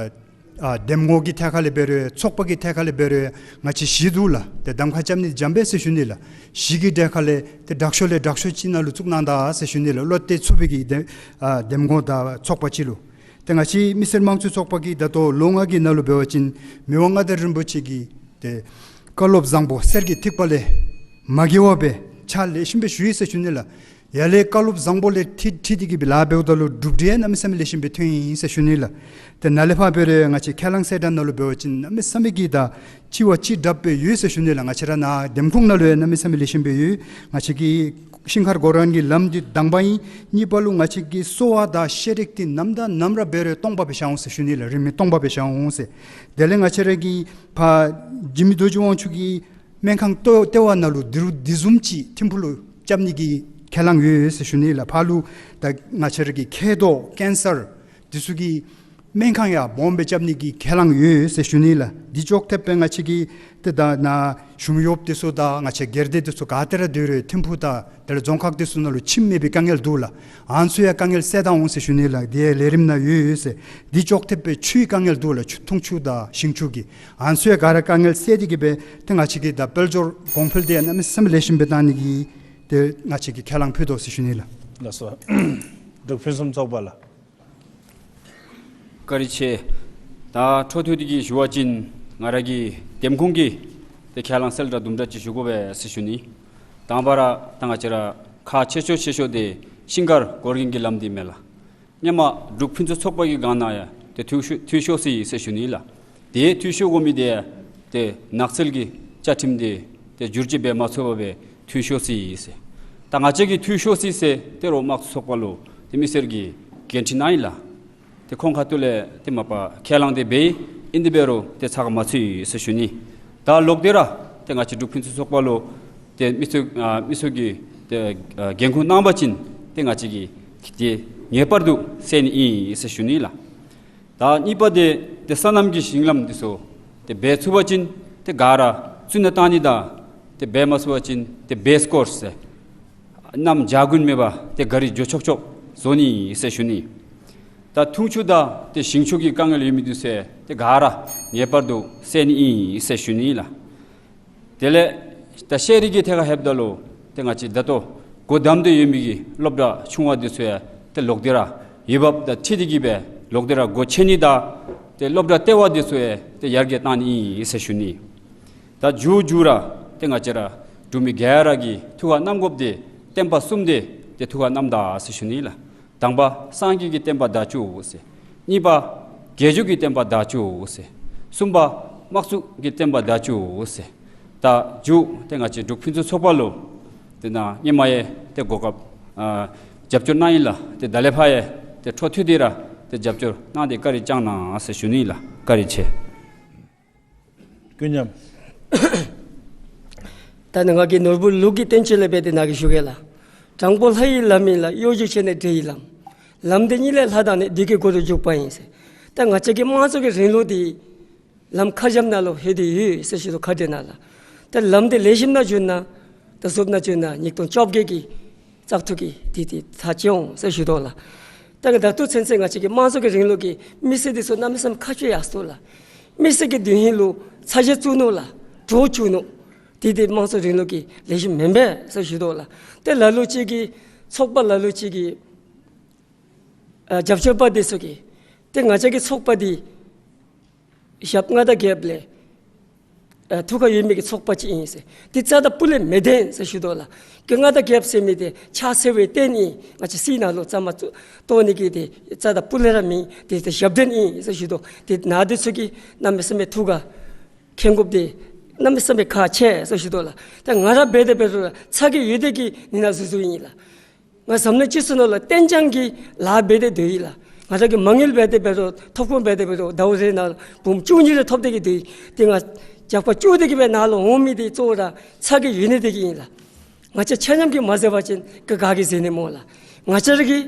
ཨ་འདེམས་ངོ་གི་ཐད་ཁ་ལས་འབད་རུང་ཚོགས་པ་གི་ཐད་ཁ་ལས་འབད་རུང་ང་བཅས་གཞི་འདུག་ལགས། ཏེ་གདམ་ཁ་རྐྱབ་ནི་འཇམ་པས་ཟེར་ཞུ་ནི་ལགས། གཞི་གི་གྲལ་ཁ་ལས་ཏེ་དྲག་ཤོས་ལས་དྲག་ཤོས་ཅིག་ནང་ལུ་བཙུགས་གནང་ད་ཟེར་ཞུ་ནི་ལགས། བློ་གཏད་ཚུགས་པའི་གི་འདེམས་ཨ་འདེམས་ངོ་དང་ཚོགས་པ་ཅིག་ལུ། ཏེ་ང་བཅས་མི་སེར་དམངས་གཙོའི་ཚོགས་པ་གིས་ད་ལྟོ་ལོ་ལྔ་གི་ནང་ལུ་འབད་བ་ཅིན་མི་དབང་མངའ་བདག་རིན་པོ་ཆེ་གི་ཏེ་བཀའ་སློབ་བཟང་པོ་གསེར་གྱི་ཐིགས་པ་ལས་མ་འགལ་བར་སྦེ་ཕྱག་ལེགས་ཤོམ་སྦེ་ཞུ་ཡི་ཟེར་ཞུ་ནི་ལགས། ཡར་ལས་བཀའ་སློབ་བཟང་པོ་ལས་འཁྲིལ་འཁྲིལ་ཏེ་གིས་སྦེ་ལཱ་འབདཝ་ད་ལུ་གྲུབ་འབྲས་གནམ་མེད་ས་མེད་ལེགས་ཤོམ་སྦེ་ཐོན་ཡི་ཟེར་ཞུ་ནི་ལགས། ཏེ་ནཱ་ལས་ཕར་འབད་རུང་ང་བཅས་ཁས་བླངས་གསལ་བསྒྲགས་ནང་ལུ་འབད་བ་ཅིན་གནམ་མེད་ས་མེད་ཀྱི་ད་གཅིག་བ་གཅིག་འདྲཝ་སྦེ་ཡོད་ཟེར་ཞུ་ནི་ལགས། ང་བཅས་ར་ནཱ་འདེམས་ཁོངས་ནང་ལུ་ཡང་གནམ་མེད་ས་མེད་ལེགས་ཤོམ་སྦེ་ཡོད། ང་བཅས་ཀྱི་ཤིང་མཁར་གོ་རོན་གྱི་ལམ་འདི་དང་པ་ཨིན། གཉིས་པ་ལུ་ང་བཅས་ཀྱི་གསོ་བ་དང་ཤེས་རིག་འདི་ནམ་དང་ནམ་ར་འབད་རུང་སྟོང་པ་སྦེ་བཞག་འོང་ཟེར་ཞུ་ནི་ལགས། རིན་མེད་སྟོང་པ་སྦེ་བཞག་འོང་ཟེར། དེ་ལས་ང་བཅས་ར་གི་ཕར་འཇིགས་མེད་རྡོ་རྗེ་དབང་ཕྱུག་གི་སྨན་ཁང་ལྟེ་ལྟེ་བ་ནང་ལུ་འདི་རུ་འདི་བཟུམ་ཅིག་ཐིམ་ཕུག་ལུ་རྐྱབ་ནི་གི་ཁས་བླངས་ཡོད་ཟེར་ཞུ་ནི་ལགས། ཕར་ལུ་ད་ང་བཅས་ར་གི་མཁལ་རྡོག་ཀེན་སར་འདི་ཚུ་གི་སྨན་ཁང་ཡང་སྦོམ་སྦེ་རྐྱབ་ནི་གི་ཁས་བླངས་ཡོད་ཟེར་ཞུ་ནི་ལགས། འདི་ཅོག་འཐདཔ་སྦེ་ང་བཅས་ཀྱི་ཏེ་ད་ནཱ་གཞུང་གཡོགཔ་འདི་ཚུ་དང་ང་བཅས་སྒེར་སྡེ་འདི་ཚུ་ག་ཏེ་ར་སྡོད་རུང་ཐིམ་ཕུག་དང་དེ་ལས་རྫོང་ཁག་འདི་ཚུ་ནང་ལུ་ཁྱིམ་མེད་པའི་དཀའ་ངལ་འདུག་ལགས། ཨ་ནི་ཚུ་ཡང་དཀའ་ངལ་སེལ་ད་འོང་ཟེར་ཞུ་ནི་ལགས། འདི་ཡང་ལས་རིམ་ནང་ཡོད་ཡོད་ཟེར། འདི་ཅོག་འཐདཔ་སྦེ་ཆུའི་དཀའ་ངལ་འདུག་ལགས། ཆུ་འཐུང་ཆུ་དང་ཞིང་ཆུ་གི་ཨ་ནི་ཚུ་ཡང་ག་ར་དཀའ་ངལ་སེལ་ཏེ་གིས་སྦེ་ཏེ་ང་བཅས་ཀྱི་ད་དཔལ་འབྱོར་གོང་འཕེལ་འདི་ཡང་གནམ་མེད་ས་མེད་ལེགས་ཤོམ་སྦེ་བཏང་ནི་གི་ཏེ་ང་བཅས་ཀྱིས་ཁས་བླངས་ཕུལ་དོ་ཟེར་ཞུ་ནི་ལགས། ལགས་སོ། འབྲུག་ཕུན་སུམ་ཚོགས་པ་ལགས། བཀའ་དྲིན་ཆེ། ད་འཕྲོ་མཐུད་དེ་གིས་ཞུ་བ་ཅིན་ང་ར་གི་འདེམས་ཁོངས་ཀྱི་ཏེ་ཁས་བླངས་གསལ་བསྒྲགས་དུམ་གྲ་ཅིག་ཞུ་དགོ་པས་ཟེར་ཞུ་ནི། དང་པ་ར་ད་ང་བཅས་ར་ཁག་ཆེ་ཤོས་ཆེ་ཤོས་འདི་ ཤིང་མཁར་གོར་གིན་གྱི་ལམ་འདི་མས་ལགས། ཧེ་མ་འབྲུག་ཕུན་སུམ་ཚོགས་པ་གི་སྒང་ནང་ཡང་ཏེ་འཐུས་ཤོར་འཐུས་ཤོར་སོ་ཡི་ཟེར་ཞུ་ནི་ལགས། ཏེ་འཐུས་ཤོར་དགོ་མི་འདི་ཡང་ཏེ་ནགས་ཚལ་གྱི་བཅའ་ཁྲིམས་འདི་ཏེ་བསྒྱུར་བཅོས་འབད་མ་ཚུགས་པར་སྦེ་འཐུས་ཤོར་སོ་ཡི་ཟེར། ད་ང་བཅས་ཀྱིས་འཐུས་ཤོར་སོ་ཡི་ཟེར་ཏེ་རོགས་དམངས་གཙོ་ཚོགས་པ་ལུ་ཏེ་མི་སེར་གྱིས་འགན་འཁྲི་གནང་ཡི་ལགས། ཏེ་ཁོང་ཁ་ཐུག་ལས་ཏེ་མ་པ་ཁས་བླངས་ཏེ་འབད་ཡི། ཨིན་དེ་འབད་རུང་ཏེ་ཚ་ཁ་མ་ཚུད་ཡི་ཟེར་ཞུ་ནི། ད་ལོག་སྟེ་ར་ཏེ་ང་བཅས་འབྲུག་ཕུན་སུམ་ཚོགས་པ་ལུ་ཏེ་མི་སེར་ཨ་མི་སེར་གྱིས་ཏེ་ཨ་འགན་ཁུར་གནང་བ་ཅིན་ཏེ་ང་བཅས་ཀྱིས་ཏེ་ངེས་པར་དུ་སེལ་ནི་ཨིན་ཟེར་ཞུ་ནི་ལགས། ད་གཉིས་པ་འདི་ཏེ་སོ་ནམ་གྱི་ཞིང་ལམ་འདི་ཚུ་ཏེ་འབད་ཚུགས་པ་ཅིན་ཏེ་ག་ར་བཙུགས་ནང་བཏང་ནི་དང་ཏེ་འབད་མ་ཚུགས་པ་ཅིན་ཏེ་བེས་ཀོརས་ཟེར་གནམ་བྱཱར་དགུན་མེད་པར་ཏེ་ག་ར་འགྱོ་ཆོག་ཆོག་བཟོ་ནི་ཟེར་ཞུ་ནི། ད་འཐུང་ཆུ་དང་ཏེ་ཞིང་ཆུ་གི་དཀའ་ངལ་ཡོད་མི་འདི་ཚུ་ཏེ་ག་ར་ངེས་པར་དུ་སེལ་ནི་ཨིན་ཟེར་ཞུ་ནི་ལགས། དེ་ལས་ད་ཤེས་རིག་གི་ཐད་ཁར་ལྷོདཔ་ད་ལུ་ཏེ་ང་བཅས་ད་ལྟོ་སྒོ་བསྡམས་ཏེ་ཡོད་མི་གི་སློབ་གྲྭ་ཆུང་བ་འདི་ཚུ་ཡང་ཏེ་ལོག་སྟེ་ར་འོས་འབབ་དང་འཁྲིལ་ཏེ་གི་སྦེ་ལོག་སྟེ་ར་སྒོ་ཕྱེ་ནི་དང་ཏེ་སློབ་གྲྭ་ལྟེ་བ་འདི་ཚུ་ཡང་ཏེ་ཡར་རྒྱས་གཏང་ནི་ཨིན་ཟེར་ཞུ་ནི། ད་མཇུག་མཇུག་ར་ཏེ་ང་བཅས་ར་འབྲུག་མི་ག་ར་གིས་ཐུགས་ཁར་བསྣམ་དགོཔ་འདི་བསྟན་པ་གསུམ་འདི་ཏེ་ཐུགས་ཁར་བསྣམ་ད་ཟེར་ཞུ་ནི་ལགས། དང་པ་སངས་རྒྱས་ཀྱི་བསྟན་པ་དར་བཅུག་ཟེར། གཉིས་པ་རྒྱལ་བརྒྱུད་ཀྱི་བསྟན་པ་དར་བཅུག་ཟེར། གསུམ་པ་དམངས་གཙོ་གི་བསྟན་པ་དར་བཅུག་ཟེར། ད་མཇུག་ཏེ་ང་བཅས་འབྲུག་ཕུན་སུམ་ཚོགས་པ་ལུ་ཏེ་ནཱ་ཧེ་མ་ཡང་ཏེ་གོ་སྐབས་ཨ་རྒྱབ་སྐྱོར་གནང་ཡི་ལགས། ཏེ་ད་ལས་ཕར་ཡང་ཏེ་འཕྲོ་མཐུད་དེ་ར་ཏེ་རྒྱབ་སྐྱོར་གནང་སྟེ་བཀའ་དྲིན་བསྐྱང་གནང་ཟེར་ཞུ་ནི་ལགས། བཀའ་དྲིན་ཆེ། ཀུན་མཉམ། ད་ནི་ང་གིས་ནོར་བུ་ལུག་གི་བསྟན་བཅོས་ལས་འབད་དེ་ནཱ་གིས་ཞུ་གེ་ལགས། དྲང་པོ་ལྷ་ཡི་ལམ་ཡིན་ལ། གཡོ་སྒྱུ་བྱས་ནས་འདྲེ་ཡི་ལམ། ལམ་འདི་གཉིས་ལས་ལྷ་དང་ནི། བདུད་ཀྱི་སྒོ་རུ་འཇུག་པ་ཡིན་ཟེར། ད་ང་བཅས་ཀྱི་དམངས་གཙོ་གི་རིང་ལུགས་འདི་ལམ་ཁ་འཇམ་ནང་ལུ་ལྷོད་དེ་ཡོད་ཟེར་ཞུ་དོ། ཁ་བདེ་ནང་ལགས། ད་ལམ་འདི་ལེགས་ཤོམ་ནང་འགྱོ་ན་ད་ཟུར་ནང་འགྱོ་ན་ཉིས་སྟོང་བཅོ་བརྒྱད་ཀྱི་བཙག་འཐུ་གི་དེ་དེ་ཚར་བཅད་འོང་ཟེར་ཞུ་དོ་ལགས། ད་གི་ད་ལྟོ་ཚུན་ཚོད་ང་བཅས་ཀྱི་དམངས་གཙོ་གི་རིང་ལུགས་ཀྱི་མི་སེར་འདི་ཚུ་གནམ་མེད་ས་མེད་ཁ་སྐྱེངས་ཡར་སོང་ལགས། མི་སེར་གྱི་དོན་ཧིང་ལུ་ཚ་གྱང་བཙུགས་ནུག་ལགས། གྲོས་བྱུང་ནུག། དེ་དེ་དམངས་གཙོ་རིང་ལུགས་ཀྱི་ལེགས་ཤོམ་མེན་པས་ཟེར་ཞུ་དོ་ལགས། ཏེ་ལ་ལུ་ཅིག་གིས་ཚོགས་པ་ལ་ལུ་ཅིག་གིས་ཨ་རྒྱབ་སྐྱོར་པ་འདི་ཚུ་གིས་ཏེ་ང་བཅས་ཀྱི་ཚོགས་པ་འདི་ཞབས་མངའ་བདག་རྒྱལཔོ་ལས་ཨ་ཐུགས་ཁར་ཡོད་མི་གི་ཚོགས་པ་ཅིག་ཨིན་ཟེར། ཏེ་རྩ་དང་སྤུ་ལས་མི་བདེན་ཟེར་ཞུ་དོ་ལགས། ཀྱེ་མངའ་བདག་རྒྱལཔོ་ཟེར་མི་འདི་ཕྱག་འཚལ་བའི་རྟེན་ཨིན། ང་བཅས་སྲིད་ནང་ལུ་རྩ་མ་གཏོགས་ནི་གི་ཏེ་རྩ་དང་སྤུ་ལས་ར་མེན། ཏེ་ཏེ་ཞབས་བརྟན་ཨིན་ཟེར་ཞུ་དོ། ཏེ་ནཱ་འདི་ཚུ་གིས་གནམ་མེད་ས་མེད་ཐུགས་ཁར་མཁྱེན་དགོཔ་འདི་གནམ་མེད་ས་མེད་ཁག་ཆེ་ཟེར་ཞུ་དོ་ལགས། ཏེ་ང་ར་འབད་དེ་འབད་རུང་ཚ་གྱང་ཡོད་དེ་གིས་ནི་ནཱ་བཟུམ་བཟུམ་ཨིན་ལགས། ང་བསམ་ནི་ཅིག་ཟེར་ན་ལགས། གཏན་འཇགས་ཀྱི་ལཱ་འབད་དེ་སྡོད་ཡི་ལགས། ང་ར་གིས་མ་དངུལ་འབད་དེ་འབད་རུང་ཐོབ་ཁུངས་འབད་དེ་འབད་རུང་ཟླཝ་རེ་ནང་འབུམ་བཅུ་གཉིས་རེ་ཐོབ་སྟེ་གིས་སྡོད་ཡི། ཏེ་ང་རྒྱབ་ཁར་བཅུག་སྟེ་གིས་སྦེ་ནཱ་ལུ་འོང་མི་འདི་གཙོ་བོ་ར་ཚ་གྱང་ཡོད་ནི་དེ་གིས་ཨིན་ལགས། ང་བཅས་ཆ་མཉམ་གྱིས་མ་བཟོ་བ་ཅིན་ག་གིས་བཟོ་ནི་སྨོ་ལགས། ང་བཅས་ར་གི་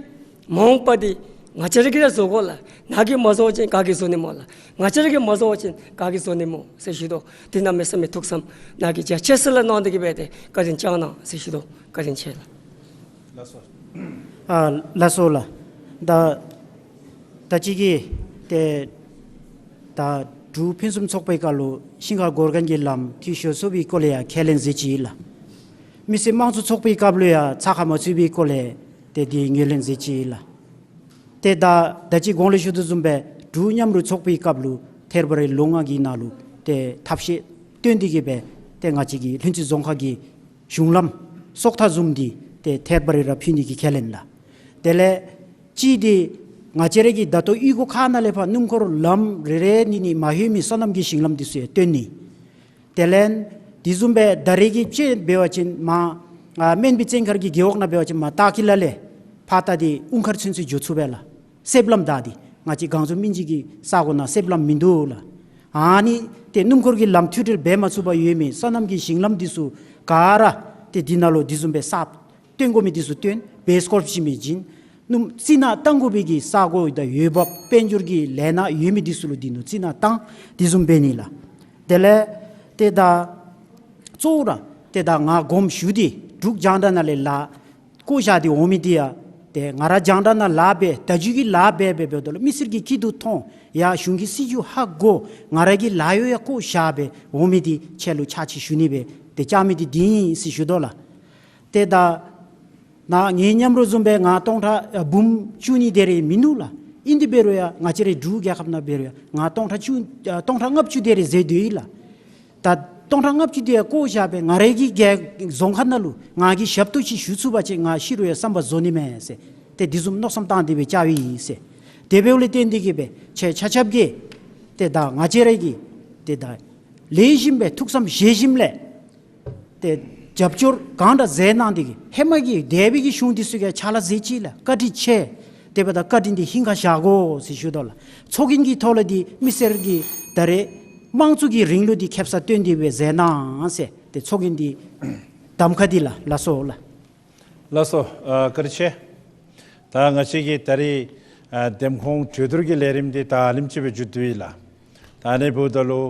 མ་འོངས་པ་འདི་ང་བཅས་ར་གིས་ར་བཟོ་དགོ་ལགས། ནཱ་གིས་མ་བཟོ་བ་ཅིན་ག་གིས་བཟོ་ནི་སྨོ་ལགས། ང་བཅས་ར་གིས་མ་བཟོ་བ་ཅིན་ག་གིས་བཟོ་ནི་སྨོ་ཟེར་ཞུ་དོ། ཏེ་གནམ་མེད་ས་མེད་ཐུགས་བསམ་ནཱ་གིས་རྒྱ་ཆེ་ས་ལས་གནང་སྟེ་གིས་སྦེ་ཏེ་བཀའ་དྲིན་བསྐྱང་གནང་ཟེར་ཞུ་དོ། བཀའ་དྲིན་ཆེ་ལགས། ལགས་སོ། ཨ་ལགས་སོ་ལགས། ད་ད་ཅི་གི་ཏེ་ད་འབྲུག་ཕུན་སུམ་ཚོགས་པའི་སྐབས་ལུ་ཤིང་མཁར་གོར་གིན་གྱི་ལམ་འཐུས་ཤོར་སོང་བའི་སྐོར་ལས་ཡང་ཁས་ལེན་མཛད་ཅི་ལགས། མི་སེར་དམངས་གཙོ་ཚོགས་པའི་སྐབས་ལུ་ཡང་ཚ་ཁ་མ་ཚུད་པའི་སྐོར་ལས་ཏེ་འདི་ངོས་ལེན་མཛད་ཅི་ལགས། ཏེ་ད་ད་ཅི་གོང་ལུ་ཞུ་དོ་བཟུམ་སྦེ་འབྲུག་མཉམ་རུབ་ཚོགས་པའི་སྐབས་ལུ་ཐད་པ་རེ་ལོ་ལྔ་གི་ནང་ལུ་ཏེ་ཐབས་ཤེས་བཏོན་ཏེ་གིས་སྦེ་ཏེ་ང་བཅས་ཀྱི་ལྷུན་རྩེ་རྫོང་ཁག་གི་གཞུང་ལམ་སོག་ཐང་བཟུམ་འདི་ཏེ་ཐད་པ་རེ་ར་ཕུལ་ནི་གི་ཁས་ལེན་ལགས། དེ་ལས་གཅིག་འདི་ང་བཅས་ར་གི་ད་ལྟོ་གཡུས་སྒོ་ཁ་ནང་ལས་ཕར་སྣུམ་འཁོར་ལམ་རེ་རེ་གཉིས་གཉིས་མ་ལྷོད་མི་སོ་ནམ་གྱི་ཞིང་ལམ་འདི་ཚུ་ཡང་བཏོན་ནི། དེ་ལས་དེ་བཟུམ་སྦེ་ད་རེས་ཀྱི་དཔྱེ་འབད་བ་ཅིན་མར་ཨ་སྨན་སྦི་བཙན་མཁར་གྱི་རྒེད་འོག་ནང་འབད་བ་ཅིན་མར་སྟག་ཁྱི་ལ་ལས་ཕར་ད་འདི་དབུ་མཁར་ཚུན་ཚོད་འགྱོ་ཚུགས་པས་ལགས། གསེབ་ལམ་ད་འདི་ང་བཅས་གངས་ལྗོངས་སྨན་སྦྱིན་གྱི་ས་གོ་ནང་གསེབ་ལམ་མིན་འདུག་ལགས། ཨ་ནི་ཏེ་སྣུམ་འཁོར་གྱི་ལམ་མཐུད་འབྲེལ་འབད་མ་ཚུགས་པར་ཡོད་མི་སོ་ནམ་གྱི་ཞིང་ལམ་འདི་ཚུ་ག་ར་ཏེ་འདི་ནང་ལུ་དེ་བཟུམ་སྦེ་གསརཔ་བཏོན་དགོ་མི་འདི་ཚུ་བཏོན། བེས་ཀོརསཔ་བྱིན་མི་བྱིན། སྣུམ་རྩི་ནག་བཏང་དགོ་པའི་གི་ས་གོ་དང་འོས་འབབ་དཔལ་འབྱོར་གྱི་ལས་སྣ་ཡོད་མི་འདི་ཚུ་ལུ་འདི་ནང་རྩི་ནག་བཏང་། དེ་བཟུམ་འབད་ནི་ལགས། དེ་ལས་ཏེ་ད་གཙོ་བོ་ར་ཏེ་ད་ང་དགོངསམ་ཞུ་སྟེ་འབྲུག་རྒྱང་བསྒྲགས་ནང་ལས་ལཱ་བཀོད་བཞག་སྟེ་འོང་མི་འདི་ཡང་ཏེ་ང་ར་རྒྱང་བསྒྲགས་ནང་ལཱ་འབད་བརྡ་བརྒྱུད་ཀྱི་ལཱ་འབད་འབད་འབདཝ་ད་ལུ་མི་སེར་གྱིས་སྐྱིད་སྡུག་མཐོང་ཡང་གཞུང་གི་སྲིད་བྱུས་ཧ་གོ་ང་ར་གི་ལཱ་གཡོག་ཡང་བཀོད་བཞག་སྦེ་འོང་མི་འདི་ཁྱེད་ལུ་ཕྱག་ཕྱི་ཞུ་ནི་སྦེ་ཏེ་བཅར་མི་འདི་འདི་ཨིན་ཟེར་ཞུ་དོ་ལགས། ཏེ་ད་ནཱ་ངེའི་མཉམ་རོགས་བཟུམ་སྦེ་ང་སྟོང་ཕྲག་ཨ་འབུམ་བཅུ་གཉིས་དེ་རེ་མིན་འདུག་ལགས། ཨིན་དེ་འབད་རུང་ཡང་ང་བཅས་རའི་འབྲུག་རྒྱལ་ཁབ་ནང་འབད་རུང་ཡང་ང་སྟོང་ཕྲག་བཅུ་ཨ་སྟོང་ཕྲག་ལྔ་བཅུ་དེ་རེ་ཟད་སྡོད་ཡི་ལགས། ད་ སྟོང་ཕྲག་ལྔ་བཅུ་དེ་ཡང་བཀོ་བཞག་སྦེ་ང་རའི་གི་རྒེད་རྫོང་ཁག་ནང་ལུ་ང་གིས་ཞབས་ཏོག་ཅིག་ཞུ་ཚུགས་པ་ཅིན་ང་ཤི་རུང་ཡང་བསམ་པ་རྫོགས་ནི་མས་ཟེར། ཏེ་དེ་བཟུམ་མནོ་བསམ་བཏང་སྟེ་སྦེ་བཅར་བའི་ཨིན་ཟེར། དེ་འབདཝ་ལས་བརྟེན་ཏེ་གིས་སྦེ་ཁྱེད་ཆ་ཁྱབ་ཀྱིས་ཏེ་ད་ང་བཅས་ར་གིས་ཏེ་ད་ལེགས་ཤོམ་སྦེ་ཐུགས་བསམ་བཞེས་ཞིནམ་ལས་ཏེ་རྒྱབ་སྐྱོར་གང་དྲག་མཛད་གནང་སྟེ་གིས་ཧེ་མ་གི་འདས་པའི་གི་གཞུང་འདི་ཚུ་གིས་ཕྱག་ལཱ་མཛད་ཅི་ལགས། བཀའ་དྲིན་ཆེ། དེ་འབདཝ་ད་བཀའ་དྲིན་འདི་ཧིང་ཁར་བཞག་དགོ་ཟེར་ཞུ་དོ་ལགས། ཚོགས་རྒྱན་གྱི་ཐོག་ལས་འདི་མི་སེར་གྱིས་ད་རེས་དམངས་གཙོ་གི་རིང་ལུགས་འདི་ཁེབ་ས་སྟོན་ཏེ་སྦེ་མཛད་གནང་ཟེར། ཏེ་ཚོགས་རྒྱན་འདི་གདམ་ཁ་འདི་ལགས། ལགས་སོ་ལགས། ལགས་སོ། ཨ་བཀའ་དྲིན་ཆེ། ད་ང་བཅས་ཀྱི་ད་རེས་ཨ་འདེམས་ཁོངས་གྲོས་བསྡུར་གྱི་ལས་རིམ་འདི་ད་ཨ་ནེམ་ཅིག་སྦེ་མཇུག་བསྡུ་ཡི་ལགས། ད་ཨ་ནི་འབདཝ་ད་ལུ་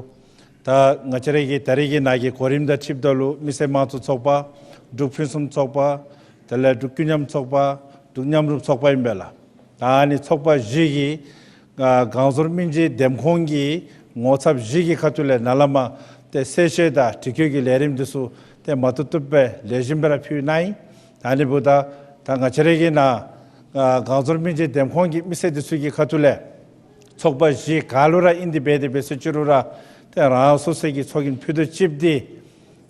ད་ང་བཅས་ར་གི་ད་རེས་ཀྱི་ནཱ་གི་གོ་རིམ་དང་འཁྲིལཝ་ད་ལུ་མི་སེར་དམངས་གཙོ་ཚོགས་པ། འབྲུག་ཕུན་སུམ་ཚོགས་པ། དེ་ལས་འབྲུག་ཀུན་མཉམ་ཚོགས་པ། འབྲུག་མཉམ་རུབ་ཚོགས་པ་ཨིན་པས་ལགས། ད་ཨ་ནི་ཚོགས་པ་བཞི་གིས་ཨ་གངས་ཟུར་སྨན་རྩིས་འདེམས་ཁོངས་ཀྱི་ངོ་ཚབ་བཞི་གི་ཁ་ཐུག་ལས་ནཱ་ལས་མར་ཏེ་གསལ་བཤད་དང་དྲི་བཀོད་ཀྱི་ལས་རིམ་འདི་ཚུ་ཏེ་མ་བཏུབ་བཏུབ་སྦེ་ལེགས་ཤོམ་སྦེ་ར་ཕུལ་གནང་ཡི། ད་ཨ་ནི་འབདཝ་ད་ད་ང་བཅས་ར་གི་ནཱ་ཨ་གངས་ཟུར་སྨན་རྩིས་འདེམས་ཁོངས་ཀྱི་མི་སེར་འདི་ཚུ་གི་ཁ་ཐུག་ལས་ཚོགས་པ་བཞི་ག་ལུ་ར་ཨིན་ཏེ་འབད་དེ་འབད་ཟེར་ཅི་རུང་ར་ཏེ་རང་སོ་སོའི་གི་ཚོགས་རྒྱན་ཕུད་རྡོག་གཅིགཔོ་འདི་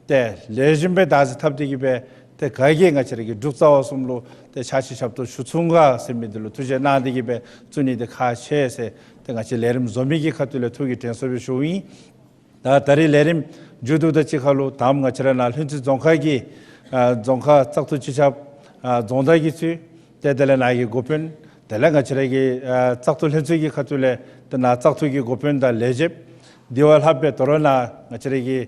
ཏེ་ལེགས་ཤོམ་སྦེ་བདག་འཛིན་འཐབ་སྟེ་གིས་སྦེ་ཏེ་ག་གིས་ང་བཅས་ར་གི་འབྲུག་རྩ་བ་གསུམ་ལུ་ཏེ་ཕྱག་ཕྱི་ཞབས་ཏོག་ཞུ་ཚུགས་ག་ཟེར་མི་འདི་ལུ་ཐུགས་བཞེད་གནང་སྟེ་གིས་སྦེ་བཙུགས་ནི་འདི་ཁག་ཆེ་ཟེར་ཏེ་ང་བཅས་ལས་རིམ་བཟོ་མི་གི་ཁ་ཐུག་ལས་ཐུགས་ཀྱི་དྲན་གསོ་སྦེ་ཞུཝ་ཨིན། ད་ད་རེས་ལས་རིམ་མཇུག་བསྡུཝ་དང་གཅིག་ཁར་ལུ་དང་པ་ང་བཅས་ར་ནཱ་ལྷུན་རྩེ་རྫོང་ཁག་གི་ཨ་རྫོང་ཁག་བཙག་འཐུ་སྤྱི་ཁྱབ་ཨ་རྫོང་བདག་གིས་གཙོས་ཏེ་དེ་ལས་ནཱ་གི་འགོ་དཔོན་དེ་ལས་ང་བཅས་ར་གི་ཨ་བཙག་འཐུ་ལྷན་ཚོགས་ཀྱི་ཁ་ཐུག་ལས་ཏེ་ནཱ་བཙག་འཐུ་གི་འགོ་དཔོན་དང་ལས་བྱེདཔ་དེ་བ་ལྷགཔ་སྦེ་དོ་རུང་ནཱ་ང་བཅས་ར་གི་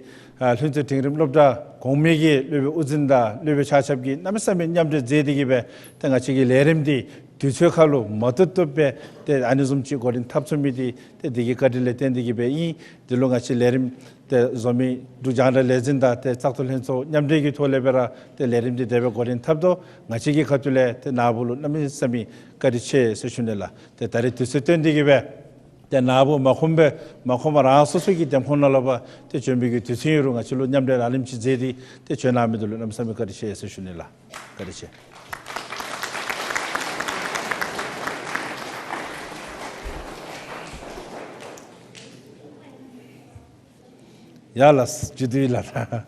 ཨ་ལྷུན་རྩེ་འབྲིང་རིམ་སློབ་གྲྭ་གོང་མའི་གི་སློབ་དཔོན་དབུ་འཛིན་དང་སློབ་དཔོན་ཆ་ཁྱབ་ཀྱིས་གནམ་མེད་ས་མེད་མཉམ་འབྲེལ་མཛད་དེ་གིས་སྦེ་ཏེ་ང་བཅས་ཀྱི་ལས་རིམ་འདི་དུས་ཚོད་ཁར་ལུ་མ་བཏུབ་བཏུབ་སྦེ་ཏེ་ཨ་ནི་བཟུམ་ཅིག་འགོ་འདྲེན་འཐབ་ཚུགས་མི་འདི་ཏེ་དེ་གི་བཀའ་དྲིན་ལས་བརྟེན་ཏེ་གིས་སྦེ་ཨིན། འདི་ལུ་ང་བཅས་ལས་རིམ་ཏེ་བཟོ་མི་འབྲུག་རྒྱང་བསྒྲགས་ལས་འཛིན་དང་ཏེ་བཙག་འཐུ་ལྷན་ཚོགས་མཉམ་འབྲེལ་གྱི་ཐོག་ལས་སྦེ་ར་ཏེ་ལས་རིམ་འདི་དེ་སྦེ་འགོ་འདྲེན་འཐབ་དོ། ང་བཅས་ཀྱི་ཁ་ཐུག་ལས་ཏེ་ནཱ་བུ་ལུ་གནམ་མེད་ས་མེད་བཀའ་དྲིན་ཆེ་ཟེར་ཞུ་ནི་ལགས། ཏེ་ད་རེས་དུས་ཚོད་བཏོན་ཏེ་གིས་སྦེ་ཏེ་ནཱ་བུ་མ་ཁོམ་སྦེ་མ་ཁོམ་པར་རང་སོ་སོ་གི་འདེམས་ཁོངས་ནང་ལུ་སྦེ་ཏེ་བྱོན་པའི་གི་དུས་ཚོད་ཨིན་རུང་ང་བཅས་ལུ་མཉམ་འབྲེལ་ཨ་ནེམ་ཅིག་མཛད་དེ་ཏེ་བྱོན་གནང་མི་འདི་ལུ་གནམ་མེད་ས་མེད་བཀའ་དྲིན་ཆེ་ཟེར་ཞུ་ནི་ལགས། བཀའ་དྲིན་ཆེ། ཡ་ལགས་མཇུག་བསྡུ་ཡི་ལགས།